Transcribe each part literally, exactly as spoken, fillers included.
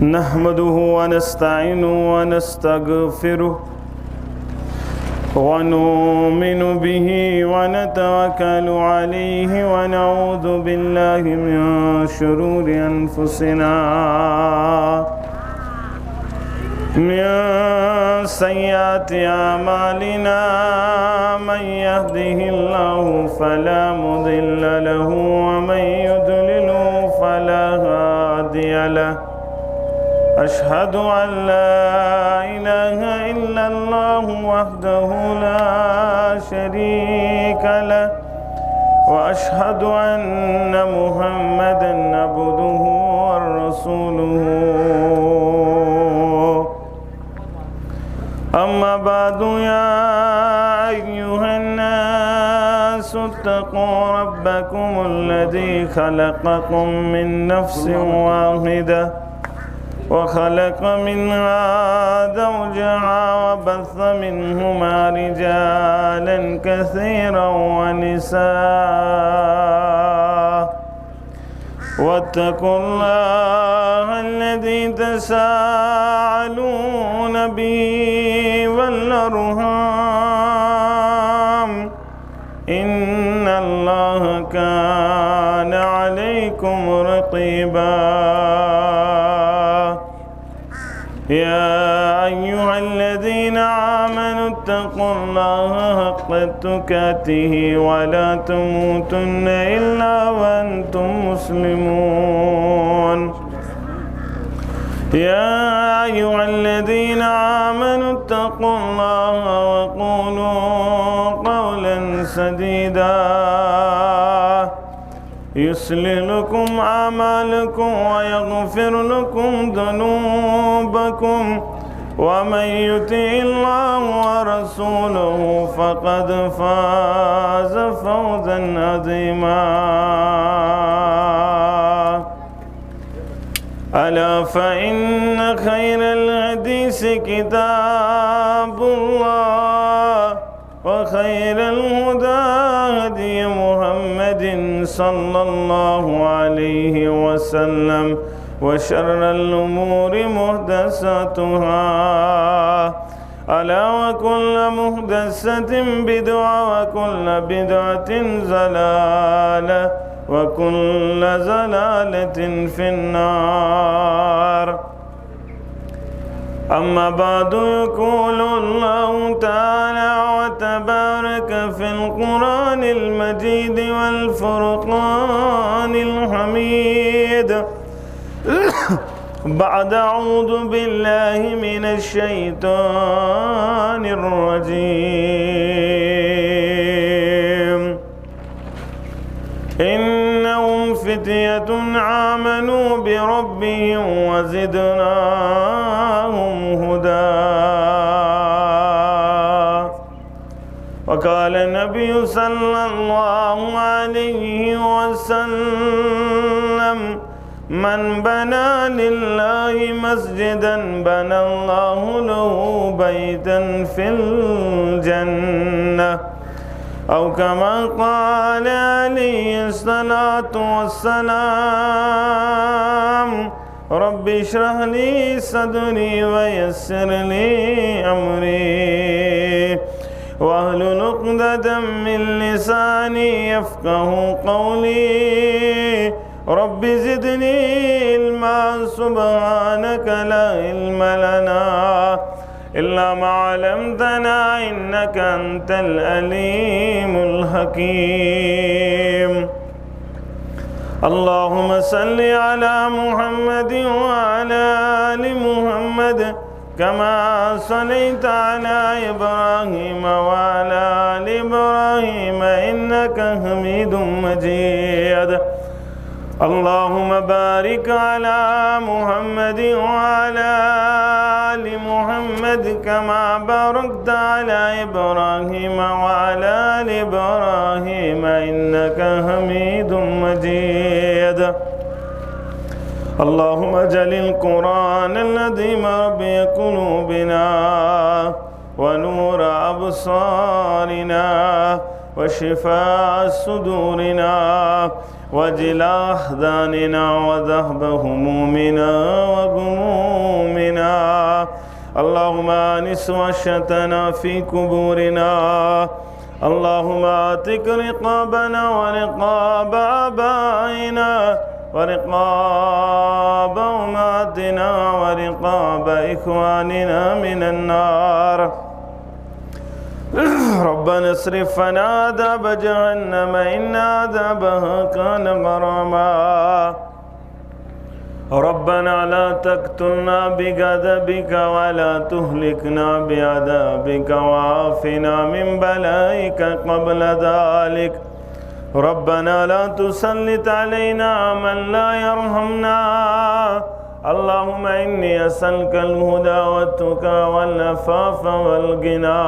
نحمده ونستعينه ونستغفره ونؤمن به ونتوكل عليه ونعوذ بالله من شرور أنفسنا، من سيئات أعمالنا، من يهده الله فلا مضل له ومن يضلل فلا هادي له. أشهد أن لا إله إلا الله وحده لا شريك له، وأشهد أن محمدا عبده ورسوله. أما بعد، يا أيها الناس اتقوا ربكم الذي خلقكم من نفس واحدة وخلق منها زوجها وبث منهما رجالا كثيرا ونساء، واتقوا الله الذي تساءلون به والأرحام، إن الله كان عليكم رقيبا. يا أيها الذين آمنوا اتقوا الله حق تقاته ولا تموتن إلا وأنتم مسلمون. يا أيها الذين آمنوا اتقوا الله وقولوا قولا سديدا يصلح لكم أعمالكم ويغفر لكم ذنوبكم، ومن يطع الله ورسوله فقد فاز فوزا عظيما. ألا فإن خير الحديث كتاب الله، وخير الهدى هدي محمد صلى الله عليه وسلم، وشر الأمور محدثاتها، ألا وكل محدثة بدعة، وكل بدعة ضلالة، وكل ضلالة في النار. أما بعد، يقول الله تعالى وتبارك في القرآن المجيد والفرقان الحميد، بعد أعوذ بالله من الشيطان الرجيم. إنهم فتية آمنوا بربهم وزدناهم هدى. وقال النبي صلى الله عليه وسلم: من بنى لله مسجدا بنى الله له بيتا في الجنة، أو كما قال عليه الصلاة والسلام. رب اشرح لي صدري ويسر لي أمري واحلل عقدة من لساني يفقه قولي. رب زدني علما، سبحانك لا علم لنا إلا ما علمتنا إنك أنت العليم الحكيم. اللهم صل على محمد وعلى آل محمد كما صليت على إبراهيم وعلى آل إبراهيم إنك حميد مجيد. اللهم بارك على محمد وعلى آل محمد كما باركت على إبراهيم وعلى آل إبراهيم إنك حميد مجيد. اللهم اجعل القرآن العظيم ربيع قلوبنا ونور أبصارنا وشفاء صدورنا وجلاء أحزاننا وذهاب همومنا وغمومنا الرحمن، وحشتنا في قبورنا. اللهم اعتق رقابنا ورقاب آبائنا ورقاب أمهاتنا ورقاب إخواننا من النار. ربنا اصرف عنا عذاب جهنم إن عذابها كان غراما. ربنا لا تقتلنا بغضبك ولا تهلكنا بعذابك وعافنا من بلائك قبل ذلك. ربنا لا تسلط علينا من لا يرحمنا. اللهم إني أسألك الهدى والتقى والعفاف والغنى.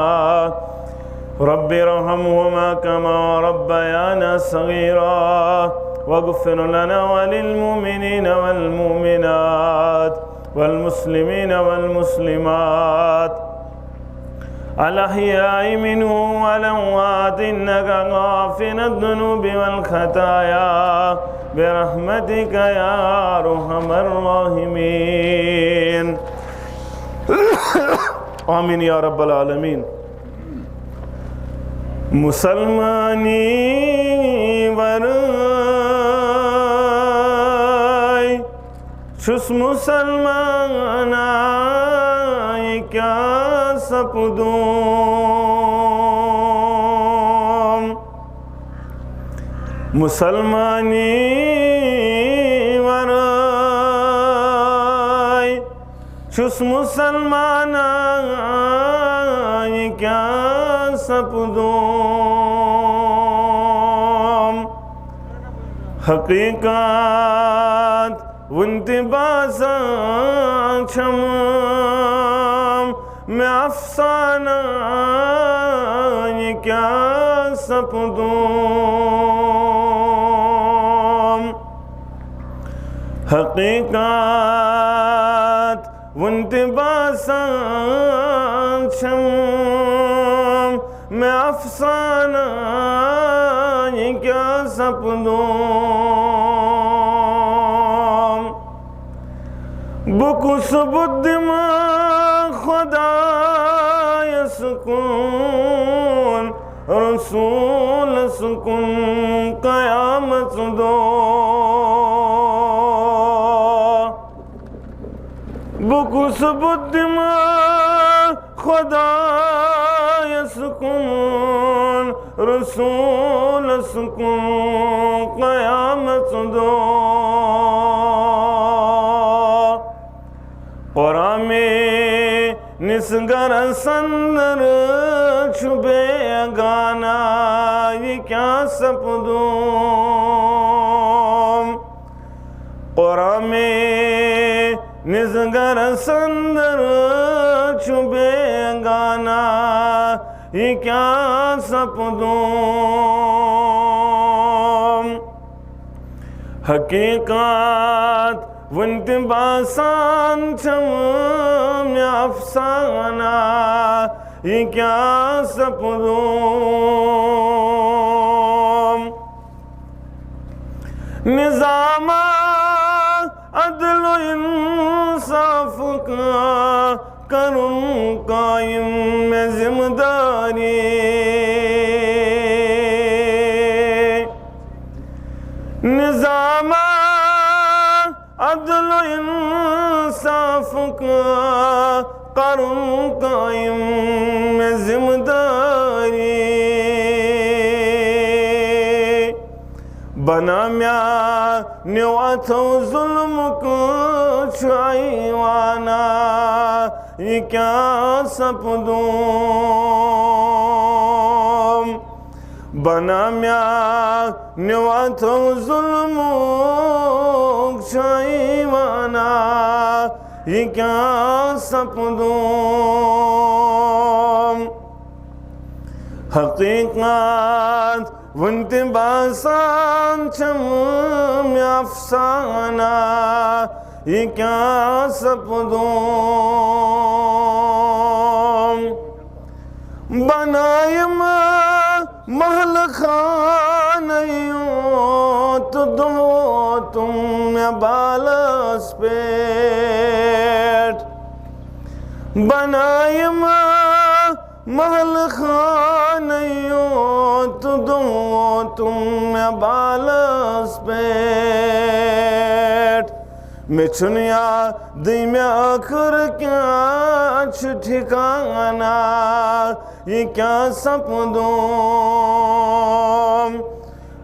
رب ارحمهما كما ربيانا صغيرا. واغفر لنا وللمؤمنين والمؤمنات والمسلمين والمسلمات الأحياء منهم والأموات إنك غافر الذنوب والخطايا برحمتك يا أرحم الراحمين. آمين يا رب العالمين. مسلمانی ورٲے چھُس مسلمان، یہِ کیٛاہ سپدوم؟ مسلمانی ورٲے چھُس مسلمان، یہِ کیٛاہ سپدوم؟ حقیقت وُنہِ تہِ باسان چھم مےٚ افسانہٕ، یہِ کیٛاہ سپدوم؟ حقیقت وُنہِ تہِ باسان چھم مےٚ افسانہٕ، یہِ کیٛاہ سپدوم؟ بہٕ کُس بُتھ دِمہٕ خۄدایَس کُن، رسوٗلَس کُن قیامت دۄہ؟ بہٕ کُس بُتھ دِمہٕ خۄدایَس کُن، رسوٗلَس کُن قیامت دۄہ؟ قرآن میٛٲنِس گرس اندر چھُ بیگانہ، یہِ کیٛاہ سپدوم؟ قرآن میٛٲنِس گرس اندر چھُ بیگانہ، یہِ کیٛاہ سپدوم؟ حقیقت وُنہِ تہِ باسان چھم مےٚ افسانہ، یہِ کیٛاہ سپدوم؟ نظامہ عدل و انصاف کا کرُن قائم مےٚ ذمہ داری۔ نظامہ عدل و انصاف کا کرُن قائم مےٚ ذمہ داری۔ بنا میٛانیو اتھو ظلمُک چھُ ایوانہ، یہِ کیٛاہ سپدوم؟ بنا میٛانیو اتھو ظلمُک چھُ ایوانہ، یہِ کیٛاہ سپدوم؟ حقیقت وُنہِ تہِ باسان چھم مےٚ افسانہ، یہِ کیٛاہ سپدوم؟ بنایم محل خانہ یوت دُموتُم مےٚ بالس پٮ۪ٹھ۔ بنایم محل خانہ یوت دو تم مےٚ بالس پٮ۪ٹھ۔ مےٚ چھُنہٕ یادٕے مےٚ ٲخٕر کیٛاہ چھُ ٹھِکانہ، یہِ کیٛاہ سپدوم۔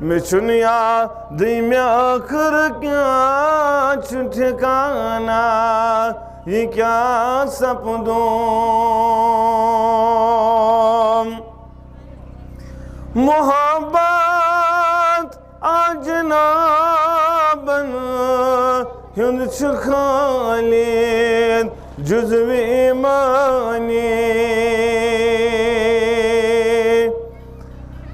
مےٚ چھُنہٕ یادٕے مےٚ ٲخٕر کیٛاہ چھُ ٹھِکانہ، یہِ کیٛاہ سپدوم۔ محبت اجنابن ہُنٛد چھُ خالد جزو ایمانی۔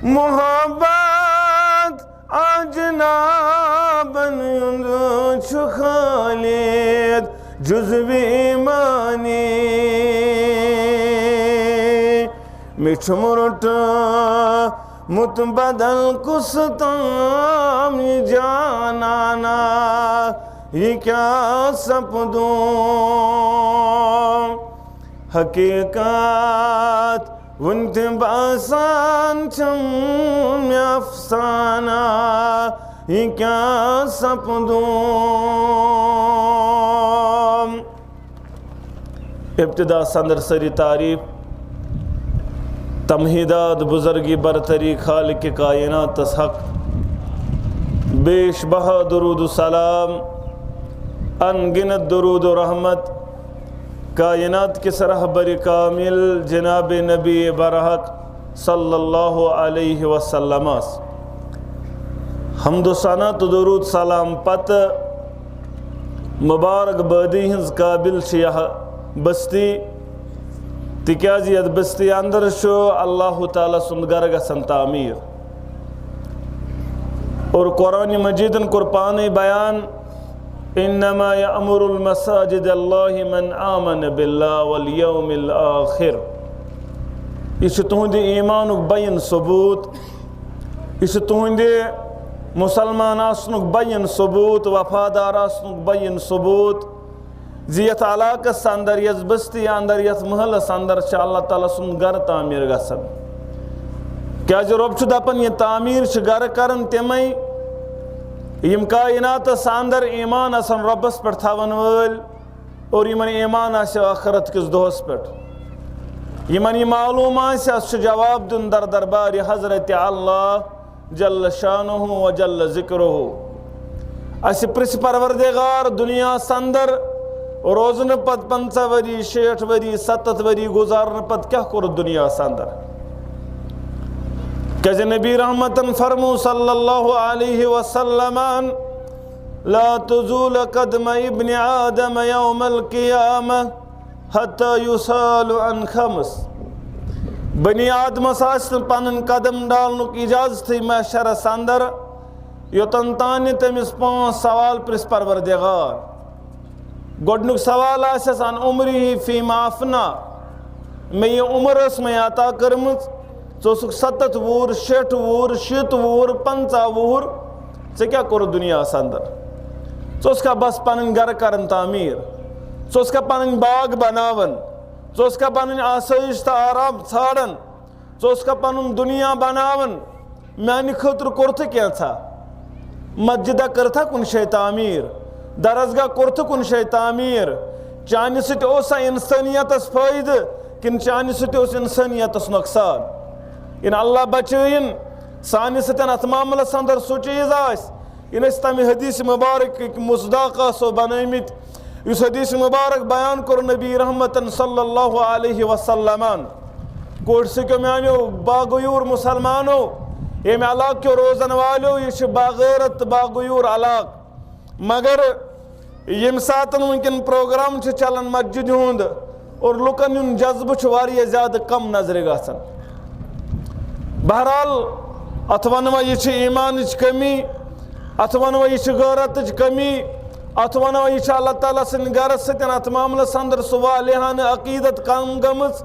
محبت اجنابن ہُنٛد چھُ خالد جزو ایمانی۔ مےٚ چھُم روٚٹمُت بدل کُس تام یہِ جانانہ، یہِ کیٛاہ سپدوم۔ حقیٖقت وُنہِ تہِ باسان چھَم مےٚ افسانہ، یہِ کیٛاہ سپدوم۔ ابتدا سندر سری تعریف، تمہیدات، بزرگی برتری خالق کائناتس حق۔ بیش بہا درود و سلام، ان گنت درود و رحمت کائنات کس رہبر کامل جناب نبی برحق صلی اللہ علیہ وسلم۔ حمد و ثنا تہٕ درود سلام پتہٕ مبارک بٲدی ہٕنٛز قٲبِل چھِ یہِ بستی، تِکیٛازِ یَتھ بستی اندر چھُ اللہ تعالیٰ سُنٛد گرٕ گژھان تعمیٖر۔ اور قرآن مجیدن کوٚر پانے بیان، "انما یأمر المساجد اللہ من آمن باللہ والیوم الآخر"۔ یہِ چھُ تُہنٛدِ ایمانُک بیان ثبوت، یہِ چھُ تُہنٛدِ مسلمان آسنُک بیان ثبوت، وفادار آسنُک بیان ثبوت، زِ یتھ علاقس اندر، یتھ بستی اندر، یتھ محلس اندر چھُ اللہ تعالیٰ سُنٛد گرٕ تعمیٖر گژھان۔ کیٛازِ رۄب چھُ دپان، یہِ تعمیٖر چھِ گرٕ کران تِمے، یِم کائناتس اندر ایمان آسن رۄبس پٮ۪ٹھ تھاون وٲلۍ اور یِمن ایمان آسہِ ٲخرت کِس دۄہس پٮ۪ٹھ۔ یِمن یہِ معلوم آسہِ، اسہِ چھُ جواب دیُن در دربارِ حضرت اللہ جل شانہ و جل ذکرہ۔ اسہِ پرژھِ پروردگار دنیاہس اندر روزنہٕ پتہٕ پنژاہ ؤری، شیٹھ ؤری، ستتھ ؤری گزارنہٕ پتہٕ کیٛاہ کوٚر دنیاہس اندر؟ کیٛازِ نبی رحمتن فرمو صلی اللہ علیہ وسلم، "لا تزول قدم ابن آدم یوم القیامہ حتی یسأل عن خمس"۔ بنی آدمس آسہِ نہٕ پنٕنۍ قدم ڈالنُک اجازتھٕے محشرس اندر، یوٚتن تانۍ تٔمِس پانٛژھ سوال پرژھِ پروردگار۔ گۄڈنیُک سوال آسٮ۪س، "عن عمرہ فیما افنا"، مےٚ یہِ عمر ٲس مےٚ عطا کٔرمٕژ، ژٕ اوسُکھ ستتھ وُہُر، شیٹھ وُہُر، شیٖتھ وُہُر، پنژاہ وُہُر، ژےٚ کیٛاہ کوٚرُتھ دُنیاہس اندر؟ ژٕ اوسکھا بس پنٕنۍ گرٕ کران تعمیٖر؟ ژٕ اوسکھا پنٕنۍ باغ بناوان؟ ژٕ اوسکھا پنٕنۍ آسٲیِش تہٕ آرام ژھانڈان؟ ژٕ اوسکھا پنُن دُنیا بناوان؟ میانہِ خٲطرٕ کوٚرتھٕ کینٛژھا؟ مسجدہ کٔرتھا کُنہِ جایہِ تعمیٖر؟ درسگاہ کوٚرتھٕ کُنہِ جایہِ تعمیٖر؟ چانہِ سۭتۍ اوسا انسٲنیتس فٲیدٕ کِنہٕ چانہِ سۭتۍ اوس انسٲنیتس نۄقصان؟ یِنہٕ اللہ بچٲیِن، سانہِ سۭتۍ اتھ معاملس اندر سُہ چیٖز آسہِ، یِنہٕ أسۍ تمہِ حدیث مبارکٕکۍ مصداق آسو بنٲومٕتۍ، یُس حدیث مبارک بیان کوٚر نبی رحمتن صلی اللہ علیہ وسلمن۔ کوٚٹ سکیو میانیو باغیور مسلمانو، ییٚمہِ علاقہٕ کیو روزن والیو، یہِ چھُ باغیرت تہٕ باغیور علاقہٕ۔ مگر ییٚمہِ ساتن وٕنکیٚن پروگرام چھُ چلان مسجد ہُنٛد اور لُکن ہُنٛد جذبہٕ چھُ واریاہ زیادٕ کم نظرِ گژھان۔ بہرحال، اتھ ونوا یہِ چھِ ایمانٕچ کمی، اتھ ونوا یہِ چھِ غیرتٕچ کمی، اتھ ونوا یہِ چھِ اللہ تعالیٰ سٕنٛدِ غرض سۭتۍ اتھ معاملس اندر سُہ والِہانہٕ عقیدت کم گٔمٕژ،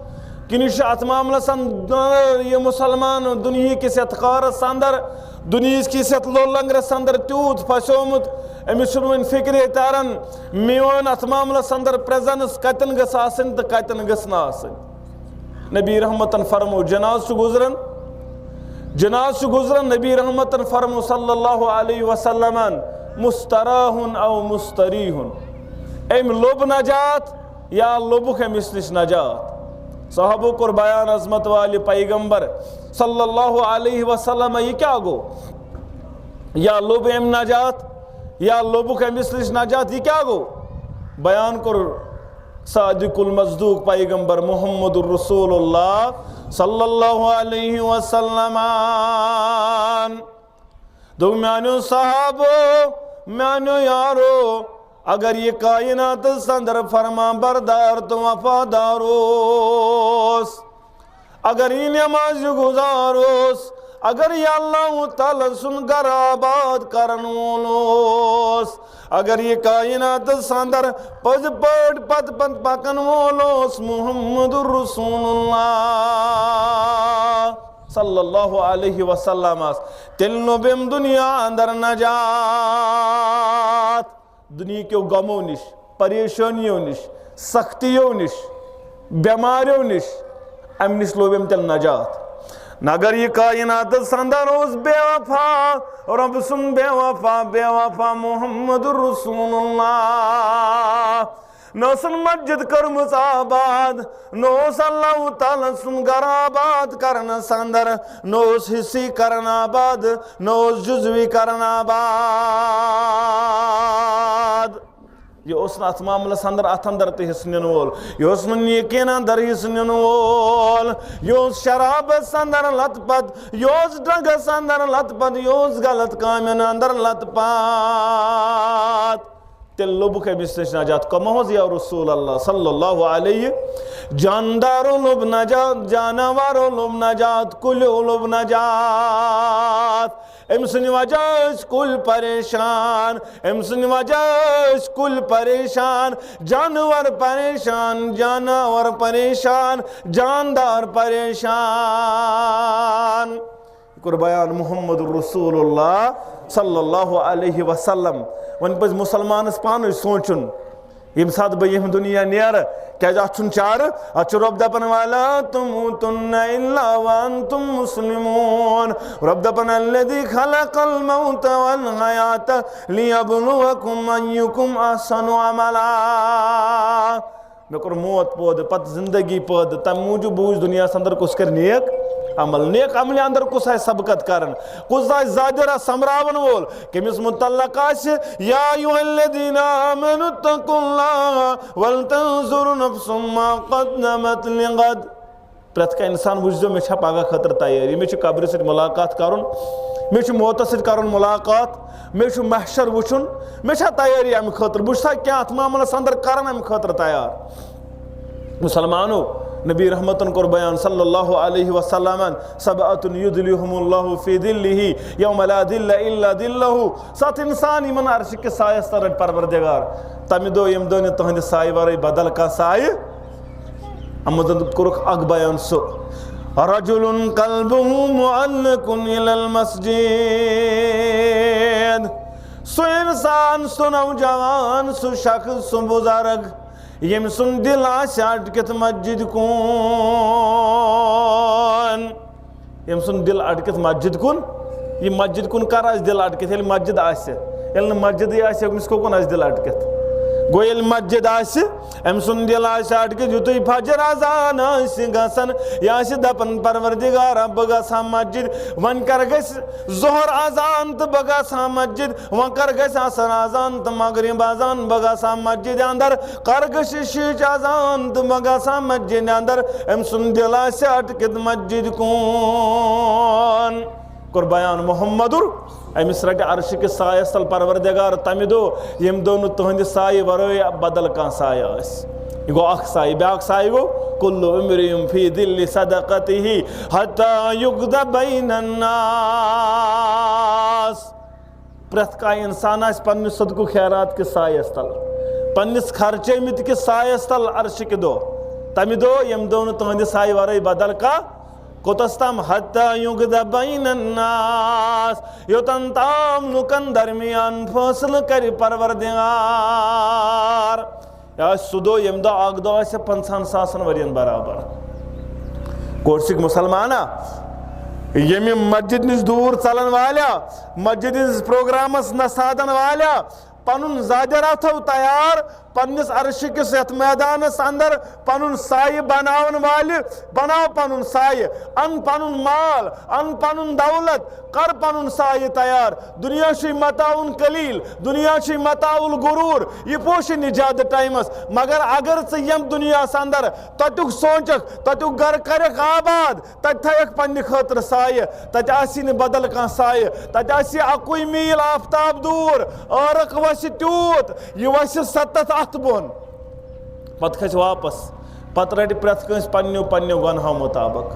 کِنہٕ یہِ چھُ اتھ معاملس اندر یہِ مسلمان دُنیہکِس یتھ کارس اندر، دُنیہکِس یتھ لولنگرس اندر تیوٗت پھسیومُت، أمِس چھُنہٕ وۄنۍ فِکرے تران، میون اَتھ معاملَس اندر پریزنس کَتٮ۪ن گٔژھ آسٕنۍ تہٕ کَتٮ۪ن گٔژھ نہٕ آسٕنۍ۔ نبی رحمتن فرمو، جناز چھُ گُزران، جناز چھُ گُزران، نبی رحمتن فرمو صلی اللہ علیہ وسلمن، مستراحن او مستریحن، أمۍ لوٚب نجات یا لوٚبُکھ أمِس نِش نجات؟ صحابو کوٚر بیان، عظمت والہِ پیغمبر صلی اللہ علیہ وسلم، یہِ کیٛاہ گوٚو؟ یا لوٚب أمۍ نجات، یا لوٚبُکھ أمِس نِش نجات، یہِ کیٛاہ گوٚو؟ بیان کوٚر صادق المصدوق پیغمبر محمد رسول اللہ صلی اللہ علیہ وسلم۔ دوٚپ، میانیو صحابو، میانیو یارو، اگر یہِ کائناتس اندر فرما بردار تہٕ وفادار اوس، اگر یہِ نماز گزار اوس، اگر یہِ اللہ تعالیٰ سُنٛد گھر آباد کرن وول اوس، اگر یہِ کائناتس اندر پٔزۍ پٲٹھۍ پتہٕ پتہٕ پکن وول اوس محمد رسول اللہ صلی اللہ علیہ وسلمس، تیٚلہِ لوٚب أمۍ دُنیا اندر نجات۔ دُنیہکیو غمو نِش، پریشٲنیو نِش، سختیو نِش، بٮ۪ماریو نِش، اَمہِ نِش لوٚب أمۍ تیٚلہِ نجات۔ نہ اگر یہِ کائناتس اندر اوس بے وفا، رۄب سُنٛد بے وفا، بے وفا محمد رسول اللہ، نہ ٲسن مسجد کٔرمٕژ آباد، نہ اوس اللہ تعالیٰ سُنٛد گھر آباد کرنس اندر، نہ اوس حصہٕ کران آباد، نہ اوس جزوی کران آباد۔ یہِ اوس نہٕ اتھ معاملس اندر، اتھ اندر تہِ حصہٕ نِنہٕ وول۔ یہِ اوس نہٕ نیکین اندر حصہٕ نِنہٕ وول۔ یہِ اوس شرابس اندر لت پت، یہِ اوس ڈرگس اندر لت پت، یہِ اوس غلط کامٮ۪ن اندر لت پت۔ تیٚلہِ لوٚبُکھ أمِس نِش نجات۔ کمو حظ یا رسول اللہ صلی اللہ علیہ؟ جاندارو لوٚب نجات، جاناوارو لوٚب نجات، کُلیو لوٚب نجات۔ أمۍ سٕنٛدِ وجہ ٲسۍ کُلۍ پریشان، أمۍ سٕنٛدِ وجہ ٲسۍ کُلۍ پریشان، جانور پریشان، جانور پریشان، جاندار پریشان۔ یہِ کوٚر بیان محمد رسول اللہ صلی اللہ علیہ وسلم۔ وۄنۍ پزِ مُسلمانس پانے سونٛچُن، ییٚمہِ ساتہٕ بہٕ ییٚمہِ دُنیا نیرٕ، کیٛازِ اَتھ چھُنہٕ چارٕ۔ اَتھ چھُ رۄب دَپان، "وَلَا تَمُوتُنَّ إِلَّا وَأَنْتُمْ مُسْلِمُونَ۔" رۄب دَپان، "الَّذِي خَلَقَ الْمَوْتَ وَالْحَيَاةَ لِيَبْلُوَكُمْ أَيُّكُمْ أَحْسَنُ عَمَلًا۔" مےٚ کوٚر موت پٲدٕ، پتہٕ زندگی پٲدٕ، تَمہِ موٗجوٗب بوٗز دُنیاہَس اَندَر کُس کَرِ نیک عمل۔ نیک عملہِ اَندَر کُس آسہِ سبقت کَران، کُس آسہِ زادِرہ سۄمبراوَن وول، کٔمِس مُتعلق آسہِ، "یا ایھا الذین آمنوا اتقوا اللہ ولتنظر نفس ما قدمت لغد۔" پرٛٮ۪تھ کانٛہہ اِنسان وٕچھزیو، مےٚ چھا پگاہ خٲطرٕ تیٲری، مےٚ چھُ قبرِ سۭتۍ مُلاقات کَرُن، مےٚ چھُ موتَس سۭتۍ کَرُن مُلاقات، مےٚ چھُ محشر وٕچھُن، مےٚ چھا تیٲری اَمہِ خٲطرٕ، بہٕ چھُسا کینٛہہ اَتھ معاملَس اَندَر کَران اَمہِ خٲطرٕ تیار؟ مُسلمانو، نبی رحمتن کوٚر بیان صلی اللہ علیہ وسلمن، "سبعة یظلهم اللہ فی ظلہ یوم لا ظل الا ظلہ۔" ستھ اِنسان یِمن عرشہِ کِس سایس تل رٹہِ پروردگار، تمہِ دۄہ ییٚمہِ دۄہ نہٕ تُہنٛدِ سایہِ ورٲے بدل کانٛہہ سایہِ۔ اَتھ منٛز کوٚرُکھ اکھ بیان سُہ، "رجل قلبہ معلق الی المسجد۔" سُہ اِنسان، سُہ نوجوان، سُہ شخص، سُہ بُزرگ، ییٚمۍ سُنٛد دِل آسہِ اٹکِتھ مسجد کُن۔ ییٚمۍ سُنٛد دِل اٹکِتھ مسجد کُن۔ یہِ مسجد کُن کر آسہِ دِل اٹکِتھ؟ ییٚلہِ مسجد آسہِ۔ ییٚلہِ نہٕ مسجدٕے آسہِ، أمِس کُکُن آسہِ دِل اٹکِتھ؟ گوٚو، ییٚلہِ مسجد آسہِ، أمۍ سُنٛد دِل آسہِ اٹکِتھ، یُتھُے فجر اذان آسہِ گژھان، یہِ آسہِ دپان، "پروردگارا، بہٕ گژھٕ ہا مسجد۔" وۄنۍ کر گژھِ ظہر اذان تہٕ بہٕ گژھٕ ہا مسجد؟ وۄنۍ کر گژھِ عصر اذان تہٕ مغرب اذان، بہٕ گژھٕ ہا مسجد اندر؟ کر گژھِ عشاءٕچ اذان تہٕ بہٕ گژھٕ ہا مسجد اندر؟ أمۍ سُنٛد دِل آسہِ اٹکِتھ مسجد کُن۔ کوٚر بیان محمدُر، أمِس رٹہِ عرشہِ کِس سایس تل پروردگار تمہِ دۄہ، ییٚمہِ دۄہ نہٕ تُہنٛدِ سایہِ ورٲے بدل کانٛہہ سایہِ آسہِ۔ یہِ گوٚو اکھ سایہِ، بیٛاکھ سایہِ گوٚو، "کل امرئ فی ظل صدقتہ حتی یقضی بین الناس۔" پرٛٮ۪تھ کانٛہہ اِنسان آسہِ پننہِ صدقہٕ خیرات کِس سایس تل، پننِس خرچٲمٕتۍ کِس سایس تل عرشہِ کہِ دۄہ، تمہِ دۄہ ییٚمہِ دۄہ نہٕ تُہنٛدِ سایہِ ورٲے بدل کانٛہہ کوٚتَس تام؟ حتیٰ یقضی بین الناس، یوٚتَن تام لُکَن درمیان فٲصلہٕ کَرِ پروردگار۔ یہِ آسہِ سُہ دۄہ، ییٚمہِ دۄہ اَکھ دۄہ آسہِ پنٛژاہَن ساسَن ؤرِین برابر۔ کورسِک مُسلمانا، ییٚمہِ مسجد نِش دوٗر ژَلَن والیا، مسجد ہِنٛدِس پروگرامَس نہ سادَن والیا، پنُن زادِ راتھو تیار، پننِس عرشہِ کِس یتھ میدانس اندر پنُن سایہِ بناون والہِ، بناو پنُن سایہِ، ان پنُن مال، ان پنُن دولت، کر پنُن سایہِ تیار۔ دنیا چھُے متاع قلیل، دنیا چھُے متاع الغرور، یہِ پوشہِ نہٕ زیادٕ ٹایمس۔ مگر اگر ژٕ ییٚمہِ دُنیاہس اندر تتیُک سونچکھ، تتیُک گرٕ کرکھ آباد، تتہِ تھایکھ پننہِ خٲطرٕ سایہِ، تتہِ آسی نہٕ بدل کانٛہہ سایہِ، تتہِ آسی اکُے میٖل آفتاب دوٗر، عٲرق وسہِ تیوٗت، یہِ وسہِ ستتھ اتھ بۄن۔ پتہٕ کھسہِ واپس، پتہٕ رٹہِ پرٛٮ۪تھ کٲنٛسہِ پننیو پننیو گۄنہو مطابق،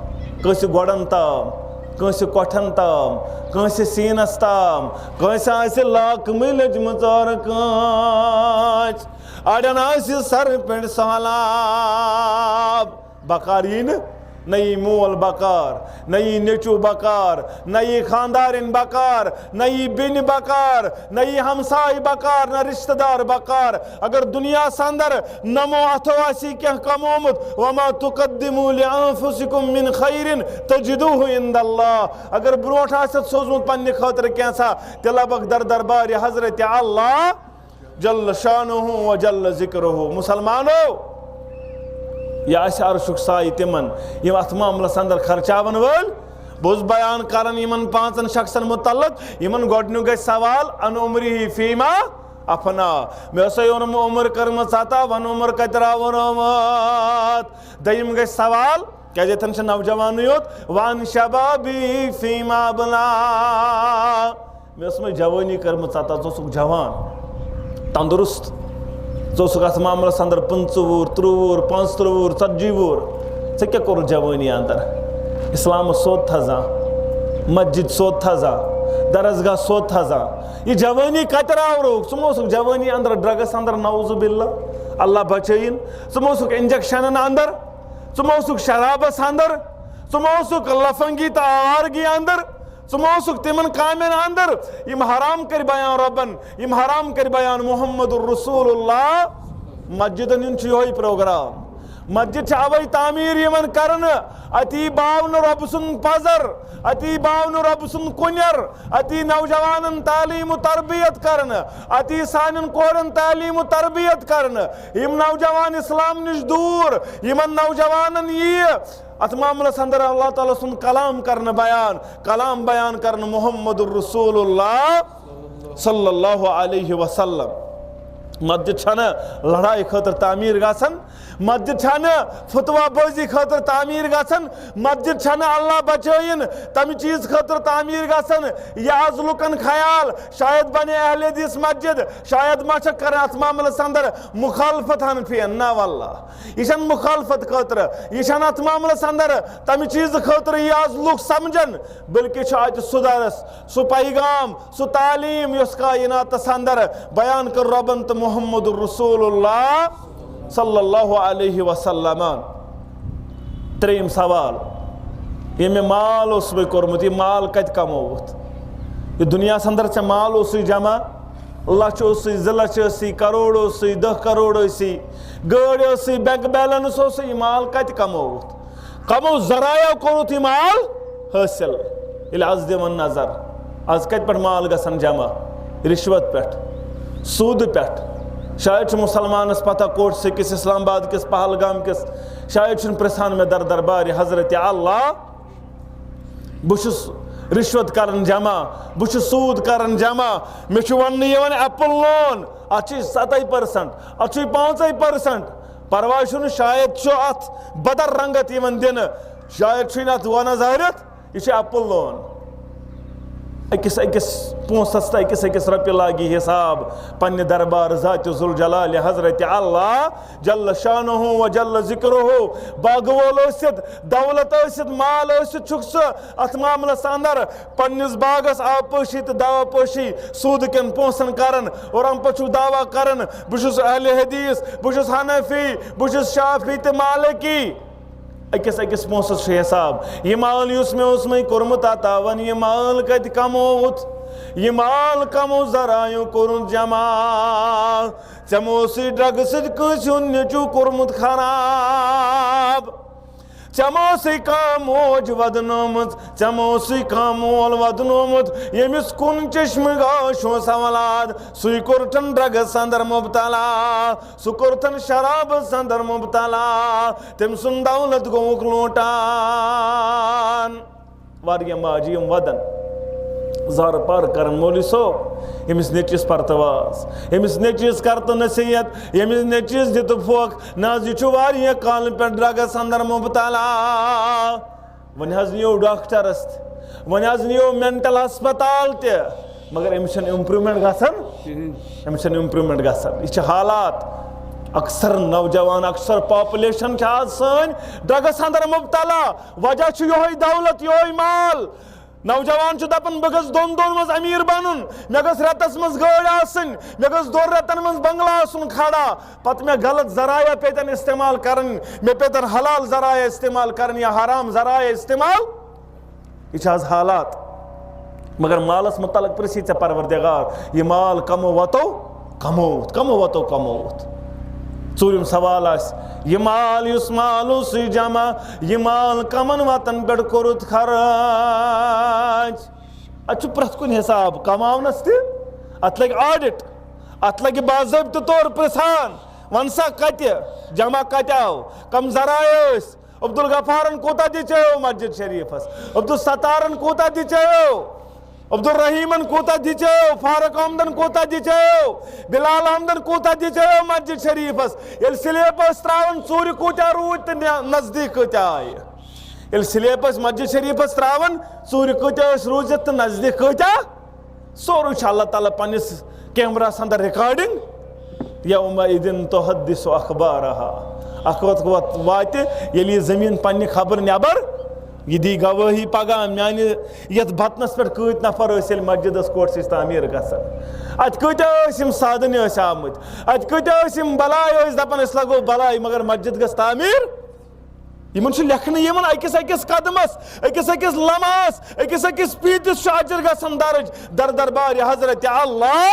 کٲنٛسہِ گۄڈن تام، کٲنٛسہِ کۄٹھٮ۪ن تام، کٲنٛسہِ سیٖنس تام، کٲنٛسہِ آسہِ لاکمٕے لٔجمٕژ عٲرق کٲنٛسہِ، اڑٮ۪ن آسہِ سر پٮ۪ٹھ سہلاب۔ بکار یی نہٕ، نہ یی مول بکار، نہ یی نیٚچو بکار، نہ یی خاندارِنۍ بکار، نہ یی بیٚنہِ بکار، نہ یی ہمساے بکار، نہ رشتہٕ دار بکار۔ اگر دُنیاہس اندر نمو اتھو آسی کینٛہہ کمومُت، وما تقدموا لانفسکم من خیر تجدوہ عند اللہ، اگر برونٹھ آسٮ۪تھ سوزمُت پننہِ خٲطرٕ کینٛژھا، تیٚلہِ لبکھ در دربارِ حضرت اللہ جل شانہ و جل ذکرہ۔ مسلمانو، یہِ آسہِ عرشُک سایہِ تِمن، یِم اتھ معاملس اندر خرچاون وٲلۍ۔ بہٕ اوسُس بیان کران یِمن پانٛژن شخصن متعلق، یِمن گۄڈنیُک گژھِ سوال، عن عمرہ فیما افنا۔ مےٚ ٲسے اوٚنمُت عمر کٔرمٕژ عطا، ون عمر کتہِ راوُن آمُت؟ دوٚیِم گژھِ سوال، کیازِ ییٚتٮ۪ن چھِ نوجوانٕے یوت، وان شبابی فیما ابلا۔ مےٚ ٲس مےٚ جوٲنی کٔرمٕژ عطا، ژٕ اوسُکھ جوان، تندرست، ژٕ اوسُکھ اتھ معاملس اندر پٕنٛژٕہ وُہُر، ترٛوٚوُہ وُہُر، پانٛژھ ترٛوٚوُہ وُہُر، ژےٚ کیٛاہ کوٚرُتھ جوٲنی اندر؟ اسلامس سوٚت تھزان، مسجد سوٚت تھزان، درسگاہ سوٚت تھزان۔ یہِ جوٲنی کتہِ راورووُکھ؟ ژٕ مہ اوسُکھ جوٲنی اندر ڈرگس اندر، نعوذ باللہ، اللہ بچٲیِن۔ ژٕ مہ اوسُکھ انجیکشنن اندر، ژٕ مہ اوسُکھ شرابس اندر، ژٕ مہ اوسُکھ لفنگی تہٕ آوارگی اندر، ژٕ مہ اوسُکھ تِمن کامٮ۪ن اندر، یِم حرام کٔرۍ بیان رۄبن، یِم حرام کٔرۍ بیان محمد رسول اللہ۔ مسجدن ہُنٛد چھُ یِہوٚے پروگرام۔ مسجد چھِ اوے تعمیٖر یِوان کرنہٕ، اتی باو نہٕ رۄبہٕ سُنٛد پزر، اتی باو نہٕ رۄبہٕ سُنٛد کُنٮ۪ر، اتی نوجوانن تعلیٖم و تربیت کرنہٕ، اتی سانٮ۪ن کورٮ۪ن تعلیٖم و تربیت کرنہٕ۔ یِم نوجوان اسلام نِش دوٗر، یِمن نوجوانن یِیہِ اتھ معاملس اندر اللہ تعالیٰ سُنٛد کلام کرنہٕ بیان، کلام بیان کرنہٕ محمد رسول اللہ صلی اللہ علیہ وسلم۔ مسجد چھنہٕ لڑایہِ خٲطرٕ تعمیٖر گژھان، مسجد چھنہٕ فتویٰ بٲزی خٲطرٕ تعمیٖر گژھان، مسجد چھنہٕ اللہ بچٲیِن تمہِ چیٖز خٲطرٕ تعمیٖر گژھان۔ یہِ آز لُکن خیال، شاید بنہِ اہل حدیث مسجد، شاید ما چھکھ کران اتھ معاملس اندر مخالفت حنفین۔ نہ واللہ، یہِ چھنہٕ مخالفت خٲطرٕ، یہِ چھنہٕ اتھ معاملس اندر تمہِ چیٖزٕ خٲطرٕ یہِ آز لُکھ سمجھن، بلکہِ چھُ اتہِ سُہ درس، سُہ پیغام، سُہ تعلیٖم، یۄس کائناتس اندر بیان کٔر رۄبن تہٕ محمد رسول اللہ صلی اللہ علیہ وسلمن۔ ترٛیٚیِم سوال، ییٚمۍ مےٚ مال اوس مےٚ کوٚرمُت، یہِ مال کتہِ کمووُتھ؟ یہِ دُنیاہس اندر ژےٚ مال اوسُے جمع، لچھ اوسُے، زٕ لچھ ٲسی، کروڑ اوسُے، دہ کروڑ ٲسی، گٲڑۍ ٲسٕے، بینک بیلنس اوسُے، یہِ مال کتہِ کمووُتھ؟ کمو ذرایعو کوٚرُتھ یہِ مال حٲصِل؟ ییٚلہِ از دِوان نظر، از کتہِ پٮ۪ٹھ مال گژھان جمع؟ رشوت پٮ۪ٹھ، سوٗدٕ پٮ۪ٹھ۔ شاید چھُ مُسلمانس پتہ، کوٚٹ سٕکِس، اسلام آباد کِس، پہلگام کِس، شاید چھُنہٕ پرژھان مےٚ در دربارِ حضرت اللہ۔ بہٕ چھُس رشوت کران جمع، بہٕ چھُس سوٗد کران جمع، مےٚ چھُ وننہٕ یِوان ایپل لون، اتھ چھِ ستَے پٔرسنٹ، اتھ چھُے پانٛژَے پٔرسنٹ۔ پرواے چھُنہٕ، شاید چھُ اتھ بدر رنگت یِوان دِنہٕ، شاید چھُے نہٕ اتھ ونان ظٲہرتھ، یہِ چھُ ایپل لون۔ أکِس أکِس پونٛسس تہٕ أکِس أکِس رۄپیہِ لاگہِ حساب پننہِ دربار ذات ذوالجلال حضرت اللہ جل شانہ و جل ذکرہ۔ باغہٕ وول ٲسِتھ، دولت ٲسِتھ، مال ٲسِتھ، چھُکھ ژٕ اتھ معاملس اندر پننِس باغس آبپٲشی تہٕ دوا پٲشی سوٗدٕ کٮ۪ن پونٛسن کران، اور امہِ پتہٕ چھُکھ دعویٰ کران، بہٕ چھُس اہل حدیث، بہٕ چھُس حنفی، بہٕ چھُس شافعی تہٕ مالکی۔ أکِس أکِس پونٛسَس چھُ حساب۔ یہِ مال یُس مےٚ اوسمَے کوٚرمُت عطا، وَن یہِ مال کَتہِ کمووُتھ؟ یہِ مال کمو ذرایو کوٚرُتھ جمع؟ ژےٚ مہ اوسُے ڈرگہٕ سۭتۍ کٲنٛسہِ ہُنٛد نیٚچوٗ کوٚرمُت خراب؟ ژےٚ مہ اوسُے کانٛہہ موج وَدنٲومٕژ؟ ژےٚ مہ اوسُے کانٛہہ مول وَدنومُت، ییٚمِس کُن چشمہٕ گاش اوس اولاد، سُے کوٚرتھن ڈرگس اندر مبتلا، سُہ کوٚرتھن شرابس اندر مبتلا، تٔمۍ سُنٛد دولت گوٚوُکھ لوٹان۔ واریاہ ماجہِ یِم وَدن، زارٕ پار کرن، مولوی صٲب، ییٚمِس نیٚچوِس پرتہٕ واز، ییٚمِس نیٚچوِس کر تہٕ نصیحت، ییٚمِس نیٚچوِس دِ تہٕ پھوکھ، نہ حظ، یہِ چھُ واریاہ کالہٕ پٮ۪ٹھ ڈرگس اندر مبتلا۔ وۄنۍ حظ نِیو ڈاکٹرس تہِ، وۄنۍ حظ نِیو مینٹل ہسپتال تہِ، مگر أمِس چھنہٕ امپرومنٹ گژھان۔ کِہیٖنۍ۔ أمِس چھنہٕ امپرومنٹ گژھان۔ یہِ چھِ حالات۔ اکثر نوجوان، اکثر پاپولیشن چھِ آز سٲنۍ ڈرگس اندر مبتلا۔ وجہ چھُ یِہوٚے دولت، یِہوٚے مال۔ نوجوان چھُ دپان، "بہٕ گژھٕ دۄن دۄہن منٛز امیر بنُن، مےٚ گٔژھ رٮ۪تس منٛز گٲڑۍ آسٕنۍ، مےٚ گٔژھ دۄن رٮ۪تن منٛز بنگلہٕ آسُن کھڑا۔" پتہٕ مےٚ غلط ذرایع پیتن استعمال کرٕنۍ، مےٚ پیتن حلال ذرایع استعمال کرٕنۍ یا حرام ذرایع استعمال۔ یہِ چھِ آز حالات۔ مگر مالس متعلق پرژھی ژےٚ پروردگار، یہِ مال کمو وتو کمووُتھ، کمو وتو کمووُتھ؟ ژوٗرِم سوال آسہِ، یہِ مال یُس مال اوسُے جمع، یہِ مال کمن وتن پٮ۪ٹھ کوٚرُتھ خرچ؟ اتھ چھُ پرٛٮ۪تھ کُنہِ حساب، کماونس تہِ، اتھ لگہِ آڈٹ، اتھ لگہِ باضٲبطہٕ طور پرژھان، ون سا کتہِ، جمع کتہِ آو، کم ذرایع ٲسۍ، عبدالغفارن کوٗتاہ دِژیو مسجد شریفس؟ عبدالستارن کوٗتاہ دِژیو؟ عبدالرحیمن کوٗتاہ دِژیو؟ فاروق احمدن کوٗتاہ دِژیو؟ بلال احمدن کوٗتاہ دِژیو مسجد شریفس؟ ییٚلہِ سلیب ٲسۍ ترٛاوان، ژوٗرِ کۭتیاہ روٗدۍ تہٕ نہ-، نزدیٖک کۭتیاہ آیہِ؟ ییٚلہِ سلیب ٲسۍ مسجد شریفس ترٛاوان، ژوٗرِ کۭتیاہ ٲسۍ روٗزِتھ تہٕ نزدیٖک کۭتیاہ؟ سورُے چھُ اللہ تعالیٰ پننِس کیمراہس اندر ریکارڈنگ۔ یومئذ تحدث اخبارها۔ اکھ وقت وات-، واتہِ، ییٚلہِ یہِ زٔمیٖن پننہِ خبر نٮ۪بر، یہِ دی گوٲہی پگاہ میانہِ یتھ بطنس پٮ۪ٹھ کۭتۍ نفر ٲسۍ ییٚلہِ مسجدس کوٹھ چھِ تعمیٖر گژھان۔ اتہِ کۭتیاہ ٲسۍ یِم سادنہِ ٲسۍ آمٕتۍ، اتہِ کۭتیاہ ٲسۍ یِم بلاے ٲسۍ دپان، "أسۍ لگو بلاے، مگر مسجد گژھِ تعمیٖر۔" یِمن چھُ لیکھنہٕ یِوان أکِس أکِس قدمس، أکِس أکِس لمحس، أکِس أکِس پیٖنتِس چھُ اجر گژھان درج در دربارِ حضرت اللہ۔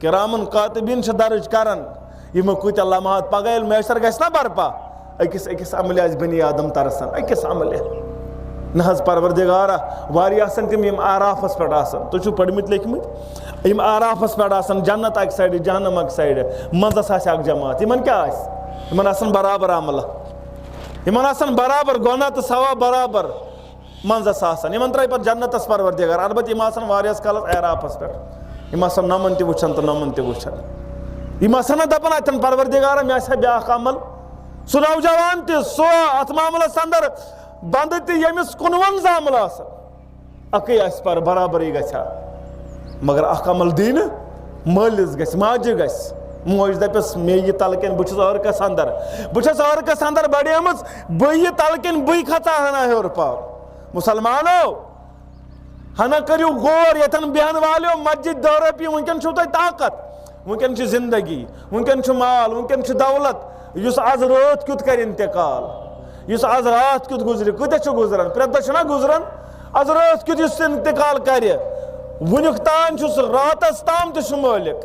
کرامن کاتبین چھِ درج کران۔ یِم کۭتیاہ لمحات پگاہ ییٚلہِ محشر گژھِ نا برپا، أکِس أکِس عملہِ آسہِ بنی آدم ترسان، أکِس عملہِ۔ نہ حظ پروردگارا، واریاہ آسن تِم یِم آرافس پٮ۪ٹھ آسان۔ تُہۍ چھِو پٔرمٕتۍ لیکھمٕتۍ؟ یِم آرافس پٮ۪ٹھ آسان، جنت اکہِ سایڈٕ، جہنم اکہِ سایڈٕ، منٛزس آسہِ اکھ جماعت۔ یِمن کیٛاہ آسہِ؟ یِمن آسن برابر عملہٕ۔ یِمن آسن برابر گۄناہ تہٕ ثواب برابر۔ منٛزس آسان۔ یِمن ترٛایہِ پتہٕ جنتس پروردگار۔ البتہ یِم آسن واریاہس کالس اعرافس پٮ۪ٹھ۔ یِم آسن نۄمن تہِ وٕچھان تہٕ نۄمن تہِ وٕچھان۔ یِم آسن نہ دپان، "اتٮ۪ن پروردگارا، مےٚ آسہِ ہا بیٛاکھ عمل۔" سُہ نوجوان تہِ، سُہ اتھ معاملس اندر بندٕ تہِ، ییٚمِس کُنوُہن زامل آسن۔ اکٕے آسہِ پر برابرٕے گژھِ ہا۔ مگر اکھ عمل دی نہٕ، مٲلِس گژھِ، ماجہِ گژھِ۔ موج دپٮ۪س، "مےٚ یہِ تلہٕ کِنۍ، بہٕ چھُس عٲرقس اندر۔ بہٕ چھَس عٲرقس اندر بڑیمٕژ، بہٕ یہِ تلہٕ کِنۍ، بٕے کھژا ہنا ہیوٚر پہم۔" مسلمانو، ہنا کٔرِو غور، ییٚتٮ۪ن بیٚہن والیو، مسجد دہ رۄپیہِ، وٕنکٮ۪ن چھُو تۄہہِ طاقت، وٕنکٮ۪ن چھِ زندگی، وٕنکٮ۪ن چھُ مال، وٕنکٮ۪ن چھُ دولت۔ یُس از رٲتھ کیُتھ کرِ انتقال، یُس از راتھ کیُتھ گُزرِ، کۭتیاہ چھُ گُزران؟ پرٛٮ۪تھ دۄہ چھُنہ گُزران؟ از رٲتھ کیُتھ یُس انتقال کرِ، وٕنیُک تام چھُ سُہ، راتس تام تہِ چھُ مٲلِک۔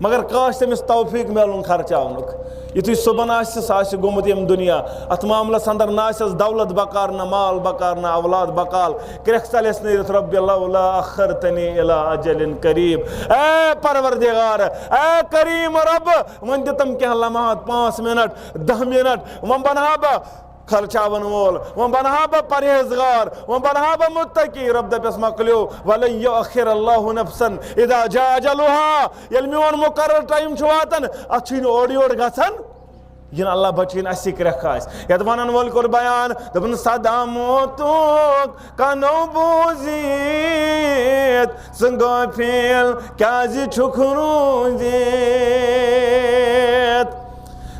مگر کاش تٔمِس توفیٖق میلُن خرچاونُک۔ یُتھُے صُبحن آسہِ، سُہ آسہِ گوٚمُت ییٚمہِ دُنیا۔ اَتھ معاملَس اندر نہ آسٮ۪س دولت بکار، نہ مال بکار، نہ اولاد بکار۔ کرٛٮ۪کھ ژَلٮ۪س نیٖرِتھ، "رب لولا اخرتنی الی اجل قریب۔" اے پروردگار، اے کریم رب، وۄنۍ دِتم کینٛہہ لمحات، پانٛژھ منٹ، دَہ منٹ، وۄنۍ بنہٕ ہا بہٕ خرچاون وول، وۄنۍ بنہٕ ہا بہٕ پرہیزگار، وۄنۍ بنہٕ ہا بہٕ متقی۔ رب دپٮ۪س، مۄکلیو، "ولن یؤخر اللہ نفسا اذا جاء اجلها"۔ ییٚلہِ میون مقرر ٹایم چھُ واتان، اتھ چھُے نہٕ اورٕ یورٕ گژھان۔ یِنہٕ اللہ بچٲیِن، اسی کرٛٮ۪کھ آسہِ۔ یتھ ونن وٲلۍ کوٚر بیان، دوٚپُن، "صدا موتُک کنو بوٗزِتھ، ژٕ غٲفِل کیازِ چھُکھ روٗزِتھ؟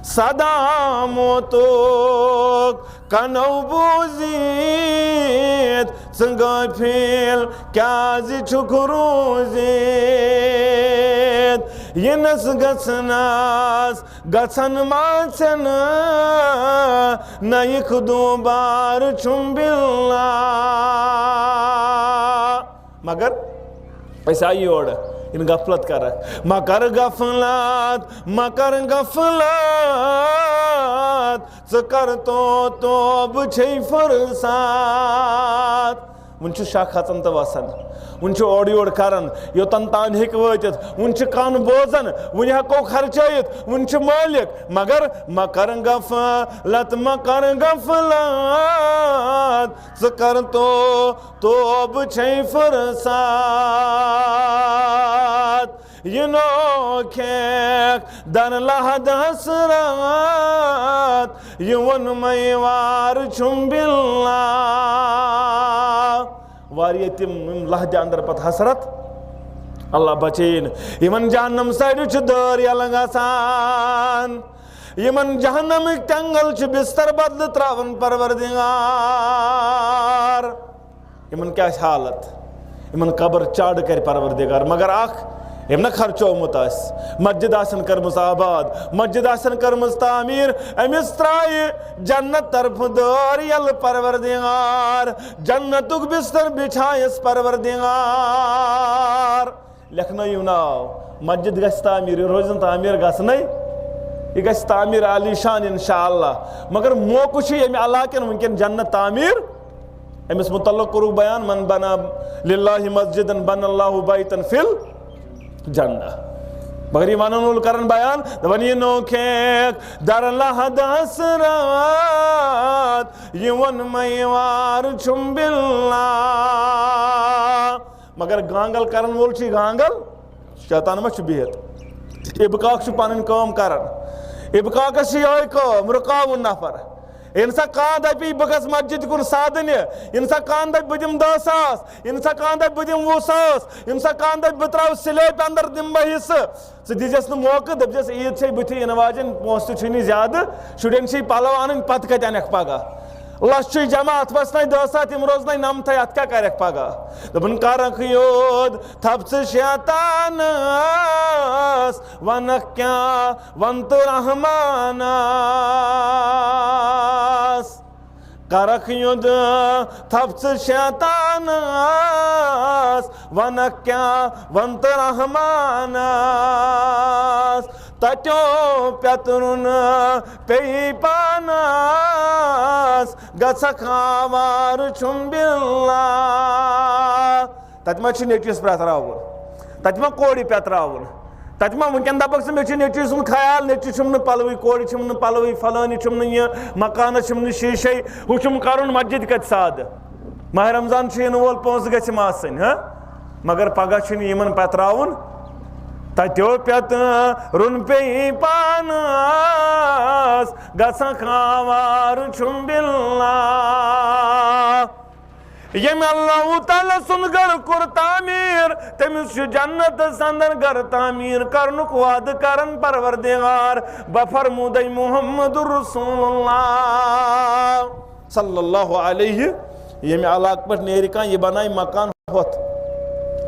صدا موتُک کنو بوٗزِتھ، ژٕ غٲفِل کیازِ چھُکھ روٗزِتھ؟" یِنَس گژھنَس گژھن ما ژےٚ نہٕ، نَیِکھ دوٗبارٕ چھُم بِلّا۔ مگر أسۍ آیہِ یورٕ، یِن غفلت کرکھ۔ مہ کر غفلت، مہ کر غفلت، ژٕ کر تو توبہٕ چھے فرصت۔ وُنہِ چھُ شک کھژان تہٕ وسان، وُنہِ چھُ اورٕ یورٕ کران، یوٚتن تام ہیٚکہِ وٲتِتھ۔ وُنہِ چھُ کن بوزان، وُنہِ ہٮ۪کو خرچٲیِتھ، وُنہِ چھُ مٲلِک۔ مگر مہ کر غفلت، مہ کر غفلت، ژٕ کر تو توبہٕ چھے فرصت۔ یہِ نوکھیکھ در لحد حسرت، یہِ ووٚن مے وار چھُم بِلّا۔ واریاہ تِم یِم لحدِ اندر پتہٕ حسرت، اللہ بچٲیِن، یِمن جہنم سایڈٕ چھُ دٲر یلہٕ گژھان، یِمن جہنمٕکۍ تٮ۪نٛگل چھِ بستر بدلہٕ تراوان پروردگار۔ یِمن کیٛاہ آسہِ حالت؟ یِمن قبر چاڑٕ کرِ پروردگار۔ مگر اکھ، ییٚمۍ نہ خرچومُت آسہِ، مسجد آسن کٔرمٕژ آباد، مسجد آسن کٔرمٕژ تعمیٖر، أمِس ترٛایہِ جنت طرفہٕ دٲر یلہٕ پروردگار، جنتُک بستر بچھایس پروردگار۔ لیکھنٲیِو ناو، مسجد گژھِ تعمیٖر، یہِ روزِ نہٕ تعمیٖر گژھنَے، یہِ گژھِ تعمیٖر عالی شان انشاءاللہ۔ مگر موقعہٕ چھُ ییٚمہِ علاقن وٕنکٮ۪ن جنت تعمیٖر، أمِس متعلق کوٚرُکھ بیان، من بنا للہ مسجدا بنى اللہ بیتا فی الجنہ۔ مگر یہِ ونن وول کرن بیان، دپان یہِ نوکھیکھ در لحد حسرت، یہِ ووٚن مے وار چھُم بِلّا۔ مگر گانگل کرن وول چھُ گانگل، شیطان ما چھُ بِہِتھ؟ ابقاق چھُ پنٕنۍ کٲم کران۔ ابقاقس چھِ یِہوٚے کٲم، رُکاوُن نفر۔ ییٚمہِ ساتہٕ کانٛہہ دپہِ بہٕ گژھٕ مسجد کُن سادنہِ، ییٚمہِ ساتہٕ کانٛہہ دپہِ بہٕ دِمہٕ دہ ساس، ییٚمہِ ساتہٕ کانٛہہ دپہِ بہٕ دِمہٕ وُہ ساس، ییٚمہِ ساتہٕ کانٛہہ دپہِ بہٕ ترٛاوٕ سلیبہِ اندر دِمہٕ بہٕ حصہٕ، ژٕ دیٖزٮ۪س نہٕ موقعہٕ، دٔپزٮ۪س عیٖد چھے بٕتھِ یِنہٕ واجٮ۪ن، پونٛسہٕ تہِ چھُے نہٕ زیادٕ، شُرٮ۪ن چھے پلو انٕنۍ، پتہٕ کتہِ انکھ پگاہ؟ لچھ چھُے جمع، اتھ وسنَے دہ ساس، تِم روزنَے نمتھے، اتھ کیٛاہ کرکھ پگاہ؟ دوٚپُن کرکھ یوٚد تھپھ ژٕ شیطانس، ونکھ کیٛاہ ون تہٕ رحمانس۔ کرکھ یوٚد تھپھ ژٕ شیطانس، ونکھ کیٛاہ ون تہٕ رحمانس۔ تتیو پیترُن پیٚیہِ پانس، گژھکھ آوار چھُم بِلّا۔ تتہِ ما چھُ نیٚچوِس پرٛتراوُن؟ تتہِ ما کورِ پٮ۪تراوُن؟ تتہِ ما وٕنکٮ۪ن دپکھ ژٕ، مےٚ چھُ نیٚچوِ سُنٛد خیال، نیٚچوِ چھُم نہٕ پلوٕے، کورِ چھُم نہٕ پلوٕے، فلٲنی چھُم نہٕ یہِ، مکانس چھُم نہٕ شیٖشے، ہُہ چھُم کرُن مسجد کتہِ سادٕ؟ ماہ رمضان چھُ یِنہٕ وول، پونٛسہٕ گژھِ یِم آسٕنۍ، ہہ؟ مگر پگاہ چھُنہٕ یِمن پتراوُن۔ تتیو پٮ۪تہٕ رُن پیٚیہِ پانس، گژھکھ آوار چھُم بِلّا۔ ییٚمۍ اللہ تعالیٰ سُنٛد گرٕ کوٚر تعمیٖر، تٔمِس چھُ جنتس اندر گرٕ تعمیٖر کرنُک وعدٕ کران پروردگار۔ بہٕ فرمودے محمد رسول اللہ صلی اللہ علیہ، ییٚمہِ علاقہٕ پٮ۪ٹھ نیرِ کانٛہہ، یہِ بنایہِ مکان ہۄتھ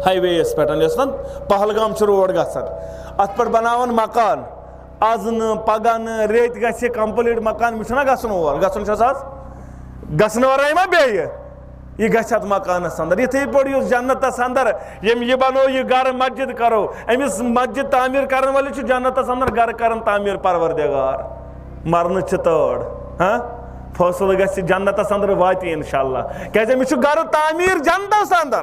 ہاے وے یس پٮ۪ٹھ، یۄس زن پہلگام چھُ روڈ گژھان، اتھ پٮ۪ٹھ بناون مکان۔ از نہٕ، پگاہ نہٕ، ریٚتۍ گژھِ complete مکان، مےٚ چھُنہ گژھُن اور، گژھُن چھُس از، گژھنہٕ ورٲے ما بیٚیہِ؟ یہِ گژھِ اتھ مکانس اندر۔ یِتھٕے پٲٹھۍ یُس جنتس اندر، ییٚمۍ یہِ بنوو، یہِ گرٕ مسجد کرو، أمِس مسجد تعمیٖر کرن وٲلِس چھُ جنتس اندر گرٕ کران تعمیٖر پروردگار۔ مرنہٕ چھِ تٲڑ، ہاں؟ فٲصلہٕ گژھِ جنتس اندر واتہِ انشاءاللہ، کیازِ أمِس چھُ گرٕ تعمیٖر جنتس اندر۔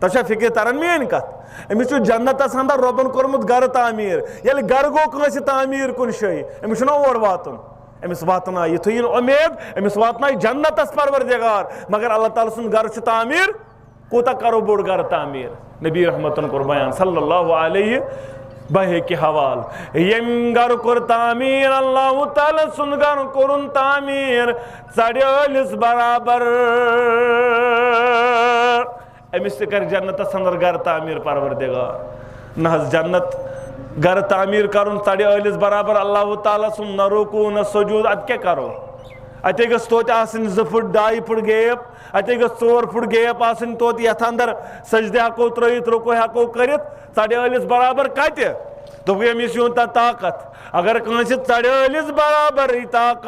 تۄہہِ چھا فکر تران میٲنۍ کتھ؟ أمِس چھُ جنتس اندر رۄبن کوٚرمُت گرٕ تعمیٖر۔ ییٚلہِ گرٕ گوٚو کٲنٛسہِ تعمیٖر کُنہِ جایہِ، أمِس چھُنہ اور واتُن؟ أمِس واتنایہِ، یُتھُے یِن اُمید، أمِس واتنایہِ جنتس پروردگار۔ مگر اللہ تعالیٰ سُنٛد گرٕ چھُ تعمیٖر، کوٗتاہ کرو بوٚڑ گرٕ تعمیٖر؟ نبی رحمتن کوٚر بیان صلی اللہ علیہ بہے کہِ حوالہٕ، ییٚمۍ گرٕ کوٚر تعمیٖر، اللہ تعالیٰ سُنٛد گرٕ کوٚرُن تعمیٖر ژَرِ ٲلِس برابر۔ أمِس تہِ کرِ جنتس اندر گرٕ تعمیٖر پروردگار۔ نہ حظ، جنت گرٕ تعمیٖر کرُن ژَرِ ٲلِس برابر، اللہ تعالیٰ سُنٛد نہ رکوع نہ سجود، ادٕ کیٛاہ کرو؟ اتے گٔژھ توتہِ آسٕنۍ زٕ فُٹ، ڈاے فُٹ گیپ، اتے گٔژھ ژور فُٹ گیپ آسٕنۍ توتہِ، یتھ اندر سجدٕ ہٮ۪کو ترٲیِتھ، رکوع ہٮ۪کو کٔرِتھ۔ ژَرِ ٲلِس برابر کتہِ؟ دوٚپُکھ، ییٚمِس یوٗتاہ طاقت۔ اگر کٲنٛسہِ ژَرِ ٲلِس برابرٕے طاقت،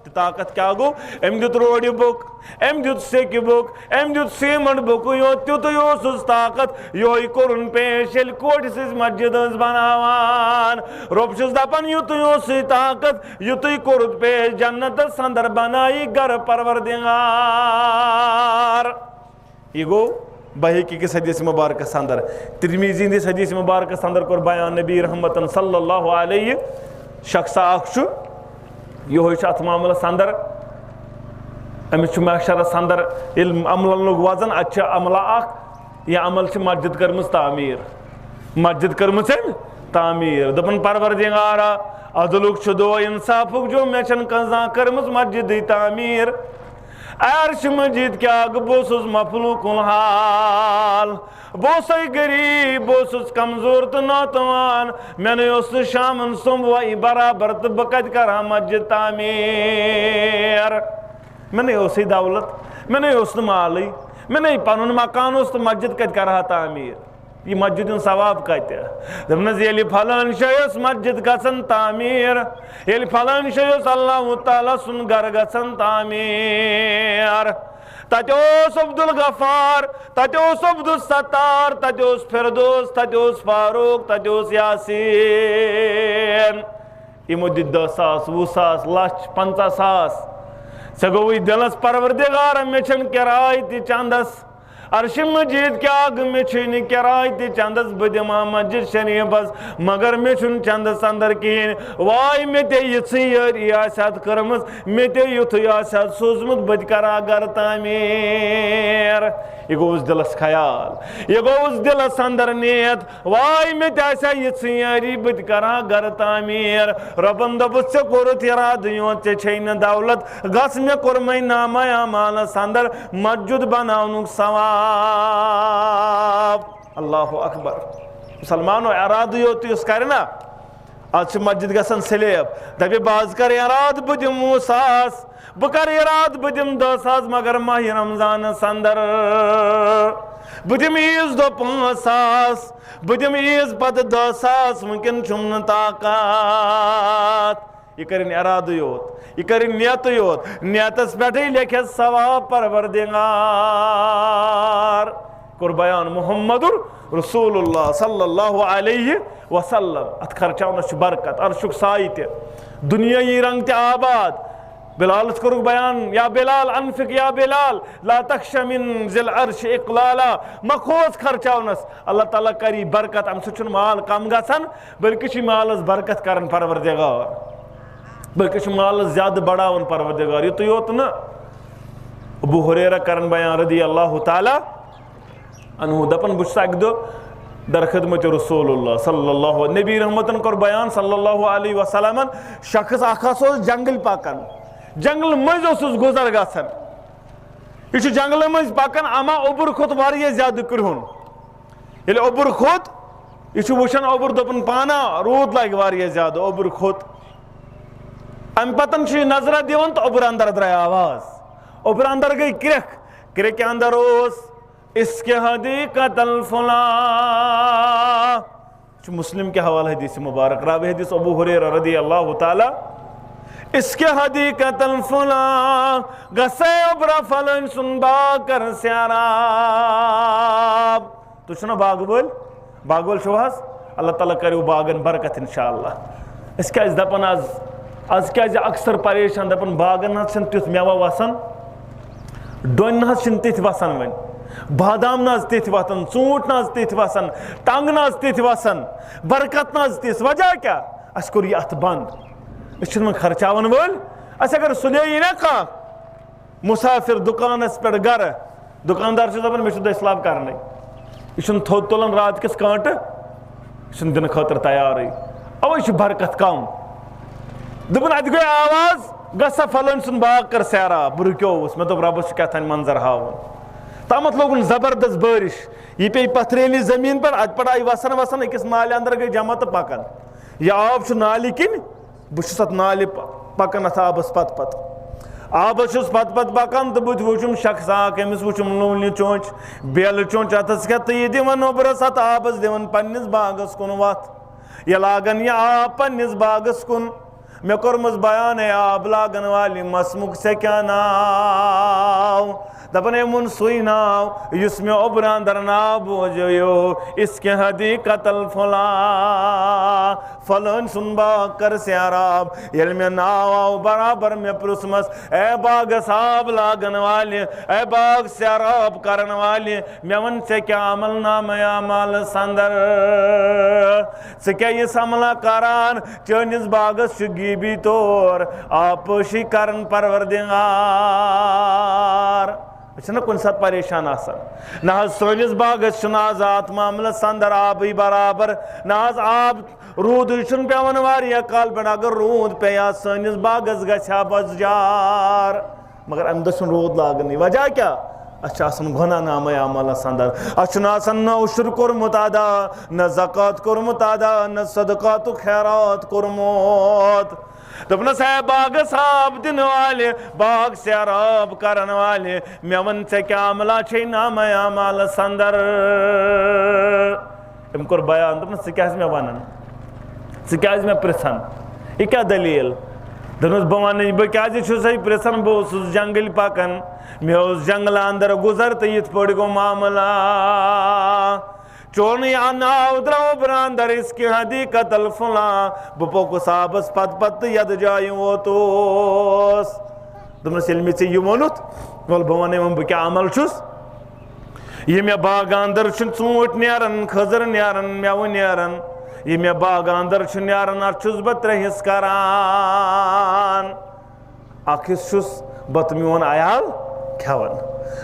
تہٕ طاقت کیٛاہ گوٚو؟ أمۍ دیُت روڈِ بُک، أمۍ دیُت سیٚکہِ بُک، أمۍ دیُت سیمنٹ بُک، یوت تیُتُے اوسُس طاقت۔ یِہوٚے کوٚرُن پیش، ییٚلہِ کوٹھۍ سٕنٛز مسجد ٲس بناوان۔ رۄب چھُس دپان، یُتُے اوسُے طاقت، یُتُے کوٚرُتھ پیش، جنتس اندر بنایی گرٕ پروردگار۔ یہِ گوٚو بحیقی کِس حدیث مبارکس اندر، ترمیزی ہٕنٛدِس حدیث مبارکس اندر کوٚر بیان نبی رحمتن صلی اللہ علیہ، شخص اکھ چھُ، یِہوٚے چھُ اتھ معاملس اندر، أمِس چھُ محشرس اندر، ییٚلہِ عملن لوٚگ وزن، اتہِ چھِ عملہ اکھ، یہِ عمل چھِ مسجد کٔرمٕژ تعمیٖر، مسجد کٔرمٕژ أمۍ تعمیٖر۔ دوٚپُن، پروردگارا، عدلُک چھُ دۄہ، انصافُک چھُ، مےٚ چھَنہٕ کانٛہہ زانٛہہ کٔرمٕژ مسجدٕے تعمیٖر۔ اے عرش مجید کیٛاہ گوٚو؟ بہٕ اوسُس مفلوق الحال، بہٕ اوسَے غریٖب، بہٕ اوسُس کمزور تہٕ ناتوان، مےٚ نے اوس نہٕ شامَن سوٚمبوے برابر، تہٕ بہٕ کَتہِ کَرٕ ہا مسجد تعمیٖر؟ مےٚ نے اوسُے دولت، مےٚ نے اوس نہٕ مالٕے، مےٚ نے پَنُن مکان اوس، تہٕ مسجد کَتہِ کَرٕ ہا تعمیٖر؟ یہِ مسجد ہُنٛد ثواب کَتہِ؟ دوٚپنَس، ییٚلہِ فلٲنۍ جایہِ ٲس مسجد گژھان تعمیٖر، ییٚلہِ فلٲنۍ جایہِ اوس اللہ تعالیٰ سُنٛد گرٕ گژھان تعمیٖر، تَتہِ اوس عبدالغفار، تَتہِ اوس عبدالستار، تَتہِ اوس فردوس، تَتہِ اوس فاروق، تَتہِ اوس یاسیٖن۔ یِمو دِتۍ دَہ ساس، وُہ ساس، لَچھ، پنٛژاہ ساس۔ ژےٚ گوٚوُے دِلَس، پروردگارا، مےٚ چھَنہٕ کِراے تہِ چندَس۔ عرشِ مجیٖد کیٛاہ گوٚو، مےٚ چھُے نہٕ کِراے تہِ چندَس، بہٕ دِمہٕ ہا مسجد شریٖفَس، مگر مےٚ چھُنہٕ چندَس اندر کِہیٖنۍ۔ واے مےٚ تے یِژھٕے یٲری آسہِ ہا کٔرمٕژ، مےٚ تے یُتھُے آسہِ ہا سوٗزمُت، بہٕ تہِ کَرٕ ہا گرٕ تعمیٖر۔ یہِ گوٚوُس دِلَس خیال، یہِ گوٚوُس دِلَس اندر نیت، واے مےٚ تہِ آسہِ ہا یِژھٕے یٲری، بہٕ تہِ کَرٕ ہا گرٕ تعمیٖر۔ رۄبَن دوٚپُس، ژےٚ کوٚرُتھ اِرادٕ یوت، ژےٚ چھے نہٕ دولت، گژھ، مےٚ کوٚرمَے نامہ اعمالَس اندر مسجد بناونُک ثواب۔ اللہ اکبر۔ مسلمانو، ارادٕ یوت یُس کرِ نا، از چھِ مسجد گژھان سلیب۔ دپہِ، بہٕ حظ کرٕ ارادٕ، بہٕ دِمہٕ وُہ ساس، بہٕ کرٕ ارادٕ، بہٕ دِمہٕ دَہ ساس، مگر ماہِ رمضانس اندر بہٕ دِمہٕ عیٖذ دۄہ پانٛژھ ساس، بہٕ دِمہٕ عیٖذ پتہٕ دَہ ساس، وٕنکٮ۪ن چھُم نہٕ طاقت۔ یہِ کٔرِن ارادٕ یوت، یہِ کٔرِن نیتٕے یوت، نیتس پٮ۪ٹھٕے لیکھٮ۪س ثواب پروردگار۔ کوٚر بیان محمد رسول اللہ صلی اللہ علیہ وسلم۔ اتھ خرچاونس چھُ برکت، عرشُک سایہِ تہِ، دُنیٲیی رنگ تہِ آباد۔ بلالس کوٚرُکھ بیان، یا بلال انفق یا بلال، لا تخش من ذی العرش اقلالا، مہ کھوژ خرچاونس، اللہ تعالیٰ کری برکت۔ امہِ سۭتۍ چھُنہٕ مال کم گژھان، بلکہِ چھُ مالس برکت کران پروردگار، بلکہِ چھُ مالس زیادٕ بڑاوان پروردگار۔ یُتُے یوت نہٕ، ابو ہریرہ کرن بیان رضی اللہ تعالیٰ عنہ، دپان، بہٕ چھُس اکہِ دۄہ در خدمت رسول اللہ صلی اللہ، نبی رحمتن کوٚر بیان صلی اللہ علیہ وسلمن، شخص اکھ ہسا اوس جنگل پکان، جنگلہٕ مٔنٛزۍ اوسُس گُزر گژھان۔ یہِ چھُ جنگلہٕ مٔنٛزۍ پکان، اما اوٚبُر کھوٚت واریاہ زیادٕ کرٛہُن۔ ییٚلہِ اوٚبُر کھوٚت، یہِ چھُ وٕچھان اوٚبُر، دوٚپُن، پانا روٗد لگہِ واریاہ زیادٕ، اوٚبُر کھوٚت۔ امہِ پتن چھُ یہِ نظرہ دِوان تہٕ اوٚبرٕ اندر درٛاے آواز، اوٚبرٕ اندر گٔے کرٛٮ۪کھ، کرٛٮ۪کہِ اندر اوس، اس کے حدیقت الفلاں۔ چھُ مسلم کہِ حوالہٕ حدیث مبارک، راوی حدیث ابو ہریرہ رضی اللہ تعالیٰ، اس کے حدیقت الفلاں، گژھے اوٚبرا فلٲنۍ سُنٛد باغ کر سیراب۔ تُہۍ چھِو نا باغہٕ وٲلۍ؟ باغہٕ وٲلۍ چھِو حظ؟ اللہ تعالیٰ کریو باغن برکت انشاءاللہ۔ أسۍ کیازِ دپان از، از کیازِ اکثر پریشان، دپان باغن حظ چھِنہٕ تیُتھ مٮ۪وہ وسان، ڈوٚنۍ نہ حظ چھِنہٕ تِتھۍ وسان وۄنۍ، بادام نہ حظ تِتھۍ وسان، ژوٗنٛٹھۍ نہ حظ تِتھۍ وسان، ٹنٛگ نہ حظ تِتھۍ وسان، برکت نہ حظ تِژھ۔ وجہ کیٛاہ؟ اَسہِ کوٚر یہِ اَتھ بنٛد۔ أسۍ چھِنہٕ وۄنۍ خرچاوَن وٲلۍ۔ اَسہِ اگر سُلے یی نا کانٛہہ مسافر دُکانَس پٮ۪ٹھ گرٕ، دُکاندار چھُ دَپان، "مےٚ چھُ دٔسۍ لَب کَرنَے۔" یہِ چھُنہٕ تھوٚد تُلان راتہٕ کِس کٲنٛٹہٕ، یہِ چھُنہٕ دِنہٕ خٲطرٕ تیارٕے۔ اَوَے چھُ برکت کم۔ دوٚپُن، اَتہِ گٔے آواز، "گژھ سا فلٲنۍ سُنٛد باغ کر سیراب۔" بہٕ رُکیووُس، مےٚ دوٚپ، "رۄبَس چھُ کیٛاہ تام منظر ہاوُن۔" تامَتھ لوگُن زبردست بٲرِش۔ یہِ پیٚیہِ پتھریلی زٔمیٖن پٮ۪ٹھ، اَتہِ پٮ۪ٹھ آیہِ وَسان وَسان أکِس نالہِ اندر، گٔے جمع تہٕ پَکان۔ یہِ آب چھُ نالہِ کِنۍ، بہٕ چھُس اَتھ نالہِ پ-، پکان اتھ آبس پتہٕ پتہٕ۔ آبس چھُس پتہٕ پتہٕ پکان تہٕ بہٕ تہِ وٕچھُم شخص اکھ، أمِس وٕچھُم لونہِ چونچ، بیلہٕ چونچ اتھس کٮ۪تھ تہٕ یہِ دِوان اوٚبرس اتھ آبس، دِوان پننِس باغس کُن وتھ۔ یہِ لاگان یہِ آب پننِس باغس کُن۔ مےٚ کوٚرمس بیان، اے آب لاگن والہِ، مسمُک ژےٚ کیٛاہ ناو؟ دپان، أمۍ ووٚن سُے ناو یُس مےٚ اوٚبران درناو بوزیو، اس کے حدیقت الفلاں۔ فلٲنۍ سُنٛد باغ کر سیراب۔ ییٚلہِ مےٚ ناو آو برابر، مےٚ پرٛژھمَس، اے باغس آب لاگن والہِ، اے باغ سیراب کرن والہِ، مےٚ وَن، ژےٚ کیٛاہ عمل نامہ اعمالس اندر؟ ژٕ کیٛاہ یہِ عملہ کران؟ چٲنِس باغس چھُ غیبی طور آبپٲشی کران پروردگار۔ أسۍ چھِنہ کُنہِ ساتہٕ پریشان آسان۔ نہ حظ سٲنِس باغس چھُنہٕ آز اتھ معاملس اندر آبٕے برابر، نہ حظ آب، روٗدٕے چھُنہٕ پٮ۪وان واریاہ کال پٮ۪ٹھ۔ اگر روٗد پیٚیہِ ہا سٲنِس باغس گژھِ ہا بزجار، مگر امہِ دۄہ چھُنہٕ روٗد لاگنٕے۔ وجہ کیٛاہ؟ اسہِ چھُ آسان گۄناہ نامہ اعمالس اندر۔ اسہِ چھُنہٕ آسان نہ عشر کوٚرمُت ادا، نہ زکوٰۃ کوٚرمُت ادا، نہ صدقات و خیرات کوٚرمُت۔ دوٚپنس، ہے باغس آب دِنہٕ والہِ، باغ سیراب کرن والہِ، مےٚ وَن، ژےٚ کیٛاہ عملہ چھے نامہ اعمالس اندر؟ أمۍ کوٚر بیان، دوٚپنس، ژٕ کیٛازِ مےٚ وَنان؟ ژٕ کیٛازِ مےٚ پرٛژھان؟ یہِ کیٛاہ دٔلیٖل؟ دوٚپنس، بہٕ وَنہٕ، بہٕ کیٛازِ چھُسے پرٛژھان؟ بہٕ اوسُس جنگلہٕ پکان، مےٚ اوس جنگلہٕ اندر گُزر تہٕ یِتھ پٲٹھۍ گوٚو معاملہ۔ چون یہِ ناو درٛاو برٛانٛدر، اس کی حدیقت الفلاں۔ بہٕ پوٚکُس آبس پتہٕ پتہٕ تہٕ یتھ جایہِ ووتُس۔ دوٚپنس، ییٚلہِ مےٚ ژےٚ یہِ ووٚنُتھ، وَلہٕ بہٕ وَنَے وۄنۍ بہٕ کیٛاہ عمل چھُس۔ یہِ مےٚ باغہٕ اندر چھُ ژوٗنٛٹھۍ نیران، کھٔزٕر نیران، مٮ۪وٕ نیران، یہِ مےٚ باغہٕ اندر چھُ نیران، اَتھ چھُس بہٕ ترٛےٚ حصہٕ کران۔ اکھ حصہٕ چھُس بہٕ تہٕ میون عیال کھٮ۪وان،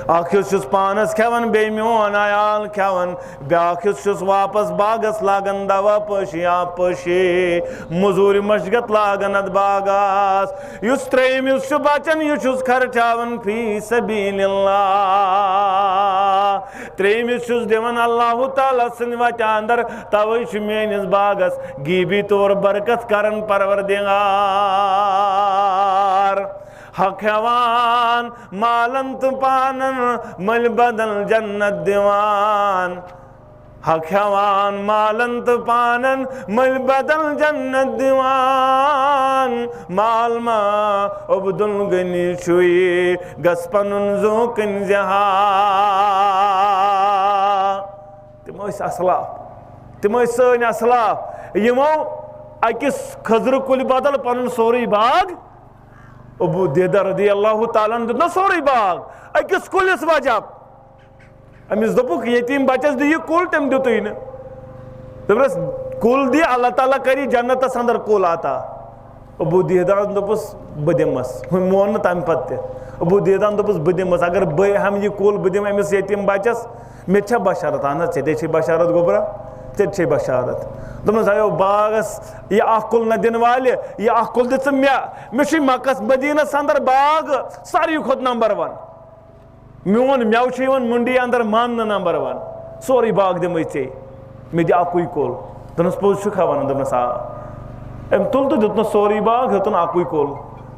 اکھ حصہٕ چھُس پانس کھٮ۪وان، بیٚیہِ میون عیال کھٮ۪وان، بیٛاکھ حصہٕ چھُس واپس باغس لاگان دوا پٲشی، آب پٲشی، مٔزوٗرۍ مشقت لاگان اتھ باغس۔ یُس ترٛیٚیِم حصہٕ چھُ بچان، یہِ چھُس خرچاوان فی سبیل اللہ۔ ترٛیٚیِم حصہٕ چھُس دِوان اللہ تعالیٰ سٕنٛدِ وتہِ اندر، توے چھُ میٲنِس باغس غیبی طور برکت کران پروردگار۔ حق ہٮ۪وان مالن تہٕ پانن، مٔلۍ بدل جنت دِوان۔ حق ہٮ۪وان مالن تہٕ پانن، مٔلۍ بدل جنت دِوان۔ مال ما عبدالغنی چھُے، گژھ پنُن زوکٕنۍ زِہا۔ تِم ٲسۍ اسلاف، تِم ٲسۍ سٲنۍ اسلاف، یِمو أکِس کھٔزرٕ کُلہِ بدل پنُن سورُے باغ، ابو دہدہ رضی اللہ تعالیٰ عنہ دیُت نہ سورُے باغ، أکِس کُلِس وجہ۔ أمِس دوٚپُکھ، یتیٖم بچس دِ یہِ کُل، تٔمۍ دیُتُے نہٕ۔ دوٚپنس، کُل دِ، اللہ تعالیٰ کری جنتس اندر کُل عطا۔ ابو دہدان دوٚپُس، بہٕ دِمس۔ وۄنۍ مون نہٕ تمہِ پتہٕ تہِ۔ ابو دہدان دوٚپُس، بہٕ دِمس، اگر بہٕ ہٮ۪مہٕ یہِ کُل، بہٕ دِمہٕ أمِس یتیٖم بچس، مےٚ تہِ چھا بشارت؟ اہن حظ، ژےٚ تہِ چھے بشارت گوٚبرا، ژےٚ تہِ چھے بشارت۔ دوٚپنس، ہیو باغس یہِ اکھ کُل نہ دِنہٕ والہِ، یہِ اکھ کُل دِ ژٕ مےٚ۔ مےٚ چھُے مکس مدینس اندر باغ ساروی کھۄتہٕ نمبر ون۔ میون مٮ۪وٕ چھُ یِوان منڈی اندر ماننہٕ نمبر ون۔ سورُے باغ دِمے ژےٚ، مےٚ دِ اکُے کُل۔ دوٚپنس، پوٚز چھُکھا ونان؟ دوٚپنس، آ۔ أمۍ تُل تہٕ دیُتنس سورُے باغ، ہیوٚتُن اکُے کُل۔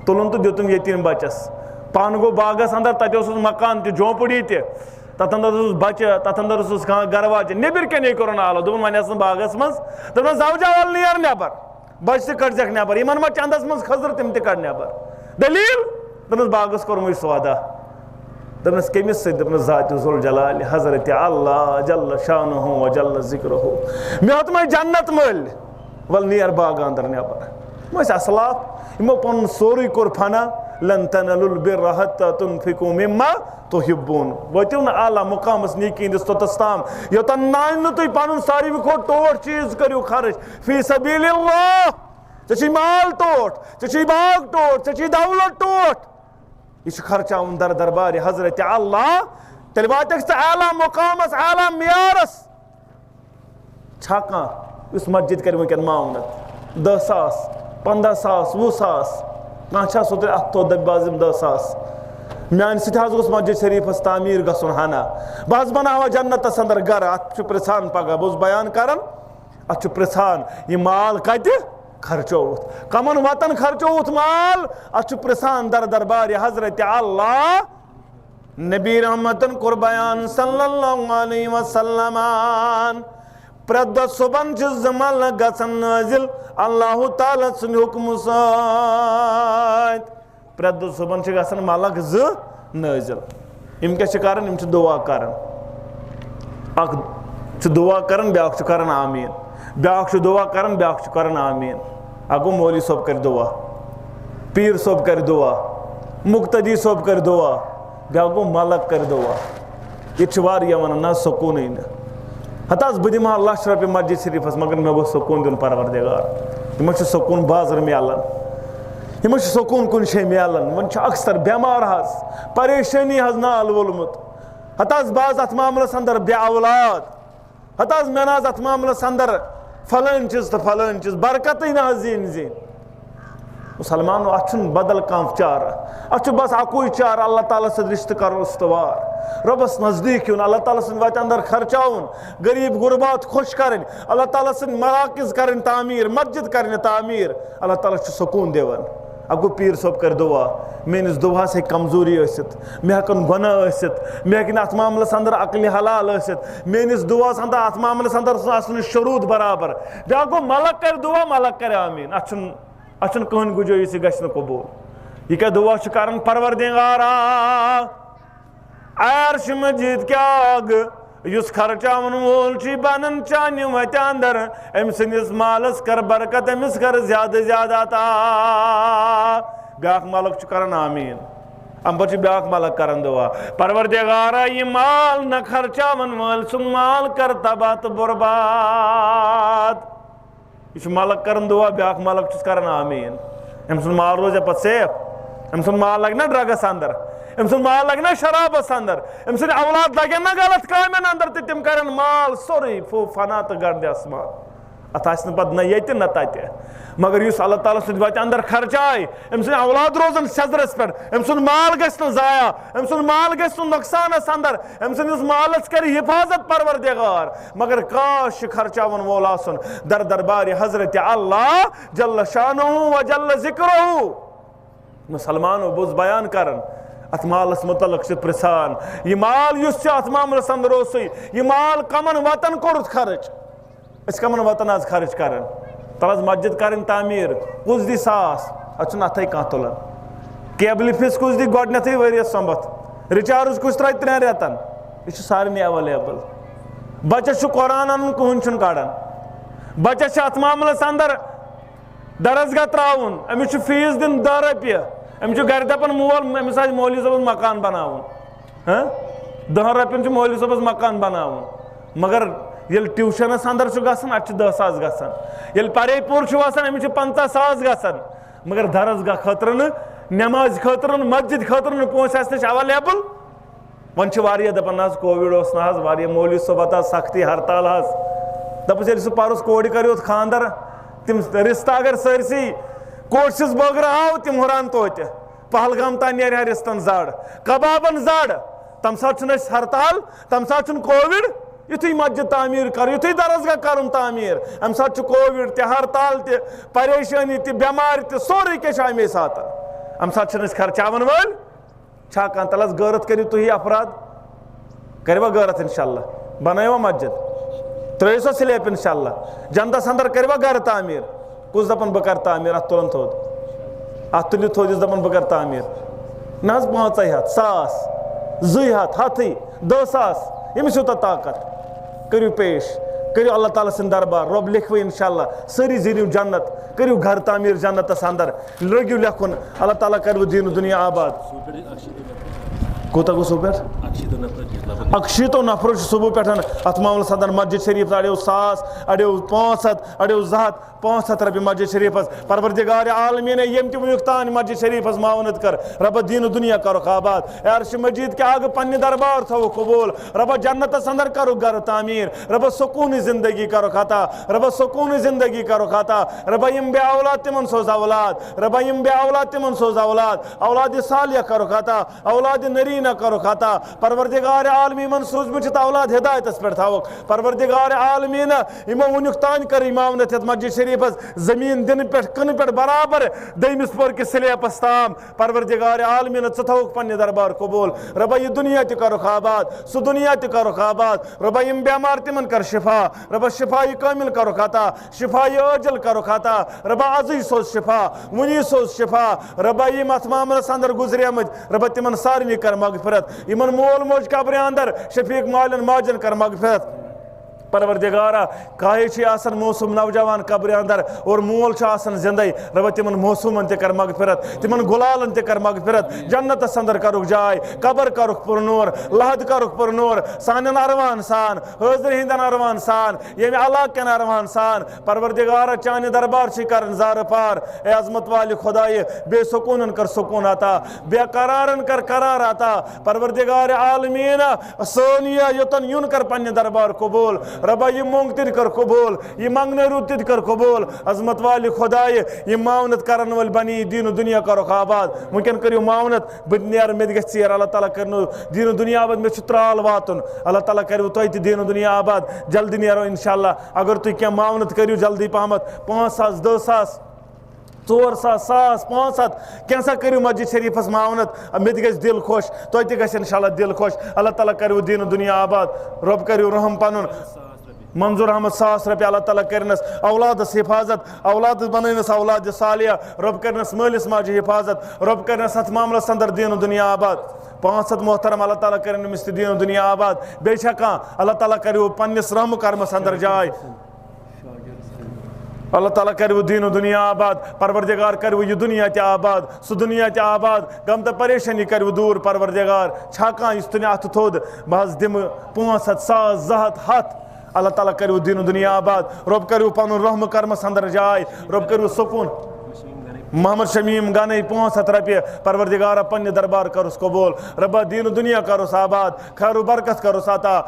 تُلُن تہٕ دیُتُن یتیٖم بچس۔ پانہٕ گوٚو باغس اندر، تتہِ اوسُس مکان تہِ، جھونپڑی تہِ۔ تتھ اندر اوسُس بچہِ، تتھ اندر اوسُس کانٛہہ گرٕ واجہِ۔ نیٚبرۍ کنے کوٚرُن آلو۔ دوٚپُن، وۄنۍ ٲسٕس باغس منٛز۔ دوٚپنس، زو جا، ول نیر نٮ۪بر۔ بچہِ تہِ کڑزٮ۪کھ نٮ۪بر۔ یِمن ما چندس منٛز کھٔزٕر، تِم تہِ کڑ نٮ۪بر۔ دلیل؟ دوٚپنس، باغس کوٚرمُے سودا۔ دوٚپنس، کٔمِس سۭتۍ؟ دوٚپنس، ذات ذوالجلال حضرت اللہ جل شانہ و جل ذکرہ۔ مےٚ ہیوٚتمَے جنت مٔلۍ۔ ول نیر باغ اندر نٮ۪بر۔ یِم ٲسۍ اسلاف، یِمو پنُن سورُے کوٚر فنا۔ لن تنالوا البر حتى تنفقوا مما تحبون۔ وٲتِو نہٕ اعلیٰ مقامس نیکی ہٕنٛدِس توٚتس تام، یوٚتن نہٕ تُہۍ پنُن ساروی کھۄتہٕ ٹوٹھ چیٖز کٔرِو خرٕچ فی سبیل اللہ۔ ژےٚ چھُے مال ٹوٹھ، ژےٚ چھُے باغ ٹوٹھ، ژےٚ چھُے دولت ٹوٹھ۔ یہِ چھُ خرچاوُن در دربارِ حضرت اللہ۔ تیٚلہِ واتکھ ژٕ اعلیٰ مقامس، اعلیٰ معیارس۔ چھا کانٛہہ یُس مسجد کرِ وٕنکیٚن معاونت؟ دَہ ساس، پنٛداہ ساس، وُہ ساس۔ کانٛہہ چھا سُہ تیٚلہِ اَتھ تھوٚد دَپہِ، بہٕ حظ دِمہٕ دَہ ساس؟ میٛانہِ سۭتۍ حظ گوٚژھ مسجد شریٖفس تعمیٖر گژھُن ہنا۔ بہٕ حظ بناوہا جنتس اندر گرٕ۔ اَتھ چھُ پرٛژھان پگاہ، بہٕ اوسُس بیان کران، اَتھ چھُ پرٛژھان، یہِ مال کتہِ؟ خرچووُتھ؟ کمن وتن خرچووُتھ مال؟ اتھ چھُ پرژھان در دربارِ حضرت اللہ۔ نبی رحمتن کوٚر بیان صلی اللہ علیہ وسلم، پرٛٮ۪تھ دۄہ صبحن چھِ زٕ ملک گژھان نٲزِل اللہ تعالیٰ سٕنٛدِ حُکمہٕ سۭتۍ۔ پرٛٮ۪تھ دۄہ صبحن چھِ گژھان ملک زٕ نٲزِل۔ یِم کیٛاہ چھِ کران؟ یِم چھِ دُعا کران۔ اکھ چھُ دُعا کران، بیٛاکھ چھُ کران آمیٖن۔ بیٛاکھ چھُ دُعا کران، بیٛاکھ چھُ کران آمیٖن۔ اکھ گوٚو مولوی صٲب کرِ دُعا، پیٖر صٲب کرِ دُعا، مُقتدی صٲب کرِ دُعا، بیٛاکھ گوٚو ملک کرِ دُعا۔ ییٚتہِ چھِ واریاہ وَنان، نہ حظ، سکوٗنٕے نہٕ۔ ہتہٕ حظ، بہٕ دِمہٕ ہا لچھ رۄپیہِ مسجد شریٖفس، مگر مےٚ گوٚژھ سکوٗن دیُن پروردگار۔ یِمن چھُ سکوٗن بازر میلان، یِمن چھُ سکوٗن کُنہِ جایہِ میلان۔ وۄنۍ چھِ اکثر بٮ۪مار حظ، پریشٲنی حظ نال وولمُت۔ ہتہٕ حظ، بہٕ حظ اتھ معاملس اندر بے اولاد۔ ہتہٕ حظ، مےٚ نہ حظ اتھ معاملس اندر فلٲنۍ چیٖز تہٕ فلٲنۍ چیٖز، برکتٕے نہ حظ زیٖنۍ زیٖنۍ۔ مسلمانو، اتھ چھُنہٕ بدل کانٛہہ چارٕ، اتھ چھُ بس اکُے چارٕ، اللہ تعالیٰ سۭتۍ رشتہٕ کرُن استوار، رۄبس نزدیٖک یُن، اللہ تعالیٰ سٕنٛدِ وتہِ اندر خرچاوُن، غریب غربات خۄش کرٕنۍ، اللہ تعالیٰ سٕنٛدۍ مراکز کرٕنۍ تعمیٖر، مسجد کرنہِ تعمیٖر۔ اللہ تعالیٰ چھُ سکوٗن دِوان۔ اکھ گوٚو پیٖر صٲب کرِ دُعا، میٲنِس دُعاہس ہیٚکہِ کمزوری ٲسِتھ، مےٚ ہیٚکن گۄناہ ٲسِتھ، مےٚ ہیٚکہِ نہٕ اتھ معاملس اندر عقلِ حلال ٲسِتھ، میٲنِس دُعاہس اندر، اتھ معاملس اندر آسُن شروٗط برابر۔ بیٛاکھ گوٚو ملک کرِ دُعا، ملک کرِ آمیٖن۔ اتھ چھُنہٕ، اتھ چھُنہٕ کٕہٕنۍ گُنجٲیِش، یہِ گژھِ نہٕ قبوٗل۔ یہِ کیٛاہ دُعا چھُ کران؟ پروردگارا، اے عرش مجید کیٛاہ اگ، یُس خرچاون وول چھُ، بنن چانہِ وتہِ اندر، أمۍ سٕنٛدِس مالس کر برکت، أمِس کر زیادٕ زیادٕ عطا۔ بیٛاکھ ملک چھُ کران آمیٖن۔ امہِ پتہٕ چھُ بیٛاکھ ملک کران دُعا، پروردگارا، یہِ مال نہ خرچاون وٲلۍ سُنٛد مال کر تباہ تہٕ برباد۔ یہِ چھُ ملک کران دُعا، بیٛاکھ ملک چھُس کران آمیٖن۔ أمۍ سُنٛد مال روزِ پتہٕ safe؟ أمۍ سُنٛد مال لگہِ نا ڈرگس اندر؟ أمۍ سُنٛد مال لگہِ نا شرابس اندر؟ أمۍ سٕنٛدۍ اولاد لگن نا غلط کامٮ۪ن اندر تہٕ تِم کرن مال سورُے فو فنا تہٕ گردِ آسمان؟ اتھ آسہِ نہٕ پتہٕ نہ ییٚتہِ نہ تتہِ۔ مگر یُس اللہ تعالیٰ سٕنٛدِ وتہِ اندر خرچایہِ، أمۍ سٕنٛدۍ اولاد روزن سیٚزرس پٮ۪ٹھ، أمۍ سُنٛد مال گژھِ نہٕ ضایع، أمۍ سُنٛد مال گژھِ نہٕ نۄقصانس اندر، أمۍ سٕنٛدِس مالس کرِ حفاظت پروردگار۔ مگر کاش یہِ خرچاون وول آسُن در دربارِ حضرت اللہ جل شانہ و جل ذکرہ۔ مسلمانو، بہٕ اوسُس بیان کران، اتھ مالس متعلق چھِ پرژھان، یہِ مال یُس چھُ اتھ معاملس اندر اوسُے، یہِ مال کمن وتن کوٚرُتھ خرٕچ؟ أسۍ کمن وتن آز خرٕچ کران؟ تَلہٕ حظ مسجد کرٕنۍ تعمیٖر، کُس دی ساس؟ اتھ چھُنہٕ اتھے کانٛہہ تُلان۔ کیبلہِ فیٖس کُس دی گۄڈٕنیتھٕے ؤریس سۄمبتھ؟ ریچارج کُس ترٛاوِ ترٛٮ۪ن رٮ۪تن؟ یہِ چھُ سارنٕے available۔ بچس چھُ قرآن انُن، کٕہٕنۍ چھُنہٕ کڑان۔ بچس چھِ اتھ معاملس اندر درسگاہ ترٛاوُن، أمِس چھُ فیٖس دیُن دَہ رۄپیہِ، أمِس چھُ گرِ دَپان مول، أمِس آسہِ مولوی صٲبَس مکان بَناوُن۔ ہاں؟ دَہَن رۄپیَن چھُ مولوی صٲبَس مکان بَناوُن، مگر ییٚلہِ ٹیوٗشَنَس اَندَر چھُ گژھان، اَتہِ چھِ دَہ ساس گژھان، ییٚلہِ پَرے پوٗر چھُ وَسان، أمِس چھِ پنٛژاہ ساس گژھان، مگر درسگاہ خٲطرٕ نہٕ، نٮ۪مازِ خٲطرٕ نہٕ، مسجد خٲطرٕ نہٕ پونٛسہٕ آسہِ نہٕ available۔ وۄنۍ چھِ واریاہ دَپان، نہ حظ، کووِڈ اوس نہ حظ، واریاہ مولوی صٲب، پَتہٕ حظ سختی ہرتال حظ۔ دَپُس، ییٚلہِ سُہ پَرُس کورِ کَریوتھ خانٛدر، تِم رِستہٕ اگر سٲرسٕے کوٹھۍ سٕنٛز بٲگرٕ آو، تِم ہُران توتہِ۔ پہلگام تام نیرِ ہا رِستَن زَڑ، کبابَن زَڑ۔ تَمہِ ساتہٕ چھُنہٕ اَسہِ ہرتال، تَمہِ ساتہٕ چھُنہٕ کووِڈ۔ یُتھُے مسجد تعمیٖر کَرُن، یُتھُے درسگاہ کَرُن تعمیٖر، اَمہِ ساتہٕ چھُ کووِڈ تہِ، ہرتال تہِ، پریشٲنی تہِ، بٮ۪مارِ تہِ، سورُے کینٛہہ چھُ اَمے ساتہٕ۔ اَمہِ ساتہٕ چھِنہٕ أسۍ خرچاوَن وٲلۍ۔ چھا کانٛہہ؟ تَلہٕ حظ غٲرت کٔرِو تُہی افراد۔ کٔرِوا غٲرت انشاءاللہ؟ بنٲیوا مسجد؟ ترٛٲیِو سا سلیب انشاءاللہ۔ جنتس اندر کٔرِوا گرٕ تعمیٖر؟ کُس دَپان بہٕ کرٕ تعمیٖر؟ اَتھ تُلان تھوٚد۔ اَتھ تُلِو تھوٚد یُس دَپان بہٕ کرٕ تعمیٖر۔ نہ حظ، پانٛژَے ہَتھ، ساس، زٕے ہَتھ، ہَتھٕے، دَہ ساس، ییٚمِس یوٗتاہ طاقت۔ کٔرِو پیش، کٔرِو اللہ تعالیٰ سٕنٛدِ دربار، رۄب لیکھوٕ انشاءاللہ، سٲری زیٖنِو جنت، کٔرِو گرٕ تعمیٖر جنتس اندر۔ لٲگِو لیکھُن، اللہ تعالیٰ کَرِ وۄنۍ دیٖن و دُنیا آباد۔ کوٗتاہ گوٚو صُبح پٮ۪ٹھ؟ اَکشیٖتو نفرو چھُ صُبح پٮ۪ٹھ اَتھ معاملَس اَندَر، مسجد شریٖف اَڑیو ساس، اَڑیو پانٛژھ ہَتھ، اَڑیو زٕ ہَتھ، پانٛژھ ہَتھ رۄپیہِ مسجد شریٖفَس۔ پروردگار عالمیٖن، ییٚمۍ تہِ وٕنیُک تام مسجد شریٖفَس معاونت کٔر، رۄبہ دیٖن و دُنیا کَرُکھ آباد۔ اے عرش مجیٖد کہِ آگہٕ پنٛنہِ دربار تھاوُکھ قبوٗل۔ رۄبہ جنتَس اَندَر کَرُکھ گَرٕ تعمیٖر۔ رۄبہ سکوٗنٕچ زندگی کَرُکھ عطا۔ رۄبہ سکوٗنٕچ زندگی کَرُکھ عطا۔ رۄبہ یِم بے اولاد تِمَن سوز اولاد۔ رۄبہ یِم بے اولاد تِمَن سوز اولاد۔ اولاد صالح کَرُکھ عطا۔ اولاد نری نہ کرُکھ عطا۔ پروردگار عالمی، یِمن سوٗزمٕتۍ چھِ اولاد ہدایتس پٮ۪ٹھ تھاوُکھ۔ پروردگار عالمیٖن، یِمو وُنیُک تام کٔر معاونت یتھ مسجد شریفس زٔمیٖن دِنہٕ پٮ۪ٹھ، کٕنہٕ پٮ۪ٹھ برابر دوٚیمِس پور کِس سلیبس تام۔ پروردگار عالمیٖن، ژٕ تھاوُکھ پننہِ دربار قبول۔ رۄبا، یہِ دُنیا تہِ کرُکھ آباد، سُہ دُنیا تہِ کرُکھ آباد۔ رۄبا، یِم بٮ۪مار، تِمن کر شفا۔ رۄبا، شفا یہِ کٲمل کرُکھ عطا، شفا یہِ عٲجل کرُکھ عطا۔ رۄبا، ازٕے سوز شفا، وُنی سوز شفا۔ رۄبا، یِم اتھ معاملس اندر گُزریمٕتۍ، رۄبا، تِمن سارنٕے کر مغفرت۔ یِمن مول موج قبرِ اندر، شفیق مالٮ۪ن ماجن کر مغفرت۔ پروردگارا، کاہے چھُ آسان موسم نوجوان قبرِ اندر اور مول چھُ آسان زندے۔ رۄبا، تِمن موسمن تہِ کر مغفرت، تِمن گُلالن تہِ کر مغفرت، جنتس اندر کرُکھ جاے، قبر کرُکھ پُرنور، لحد کرُکھ پُرنور، سانٮ۪ن ارواحن سان، حٲضرِ ہٕنٛدٮ۪ن ارواحن سان، ییٚمہِ علاقہٕ کٮ۪ن ارواحن سان۔ پروردگارا، چانہِ دربار چھِ کران زارٕ پار۔ اے عظمت والہِ خدایہِ، بے سکوٗنن کر سکوٗن عطا، بے قرارن کر قرار عطا۔ پروردگار عالمیٖن، سٲنۍ یہِ یوٚتن یُن کر پننہِ دربار قبول۔ رۄبا، یہِ موٚنگ تہِ کر قبول، یہِ منگنہٕ رُت تہِ کر قبول۔ عظمت والہِ خدایہِ، یہِ معاونت کرن وٲلۍ بنی دیٖن و دُنیا کرُکھ آباد۔ وٕنکٮ۪ن کٔرِو معاونت، بہٕ تہِ نیرٕ، مےٚ تہِ گژھِ ژیر۔ اللہ تعالیٰ کرنو دیٖن و دُنیا آباد، مےٚ چھُ ترال واتُن۔ اللہ تعالیٰ کرِوٕ تۄہہِ تہِ دیٖن و دُنیا آباد۔ جلدی نیرو انشاءاللہ۔ اگر تُہۍ کینٛہہ معاونت کٔرِو جلدی پہمتھ، پانٛژھ ساس، دَہ ساس، ژور ساس، ساس، پانٛژھ ہتھ، کینٛژھا کٔرِو مسجد شریفس معاونت، مےٚ تہِ گژھِ دِل خۄش، تۄہہِ تہِ گژھِ انشاءاللہ دِل خۄش۔ اللہ تعالیٰ کرِوٕ دیٖن و دُنیا آباد، رۄب کرِوٕ رحم پنُن۔ منظور احمد ساس رۄپیہِ، اللہ تعالیٰ کرنس اولادس حفاظت، اولادس بنٲونس اولاد صالحہ، رۄب کرنس مٲلِس ماجہِ حفاظت، رۄب کرنس اتھ معاملس اندر دیٖن و دُنیا آباد۔ پانٛژھ ہتھ محترم، اللہ تعالیٰ کرن أمِس تہِ دیٖن و دُنیا آباد۔ بیٚیہِ چھا کانٛہہ؟ اللہ تعالیٰ کرِوٕ پننِس رحم و کرمس اندر جاے۔ اللہ تعالیٰ کرِوٕ دیٖن و دُنیا آباد، پروردگار کرِوٕ یہِ دُنیا تہِ آباد، سُہ دُنیا تہِ آباد، غم تہٕ پریشٲنی کرِوٕ دوٗر پروردگار۔ چھا کانٛہہ یُس تُلہِ اَتھٕ تھوٚد، بہٕ حظ دِمہٕ پانٛژھ ہتھ، ساس، زٕ ہتھ، ہتھ۔ اللہ تعالیٰ کرِوٕ دیٖن و دُنیا آباد، رۄب کرِوٕ پنُن رحم و کرمس اندر جاے، رۄب کرِوٕ سکوٗن۔ محمد شمیٖم گنے پانٛژھ ہتھ رۄپیہِ، پروردگارا پننہِ دربار کرُس قبول، رۄبا دیٖن و دُنیا کرُس آباد، خیر و برکت کرُس عطا۔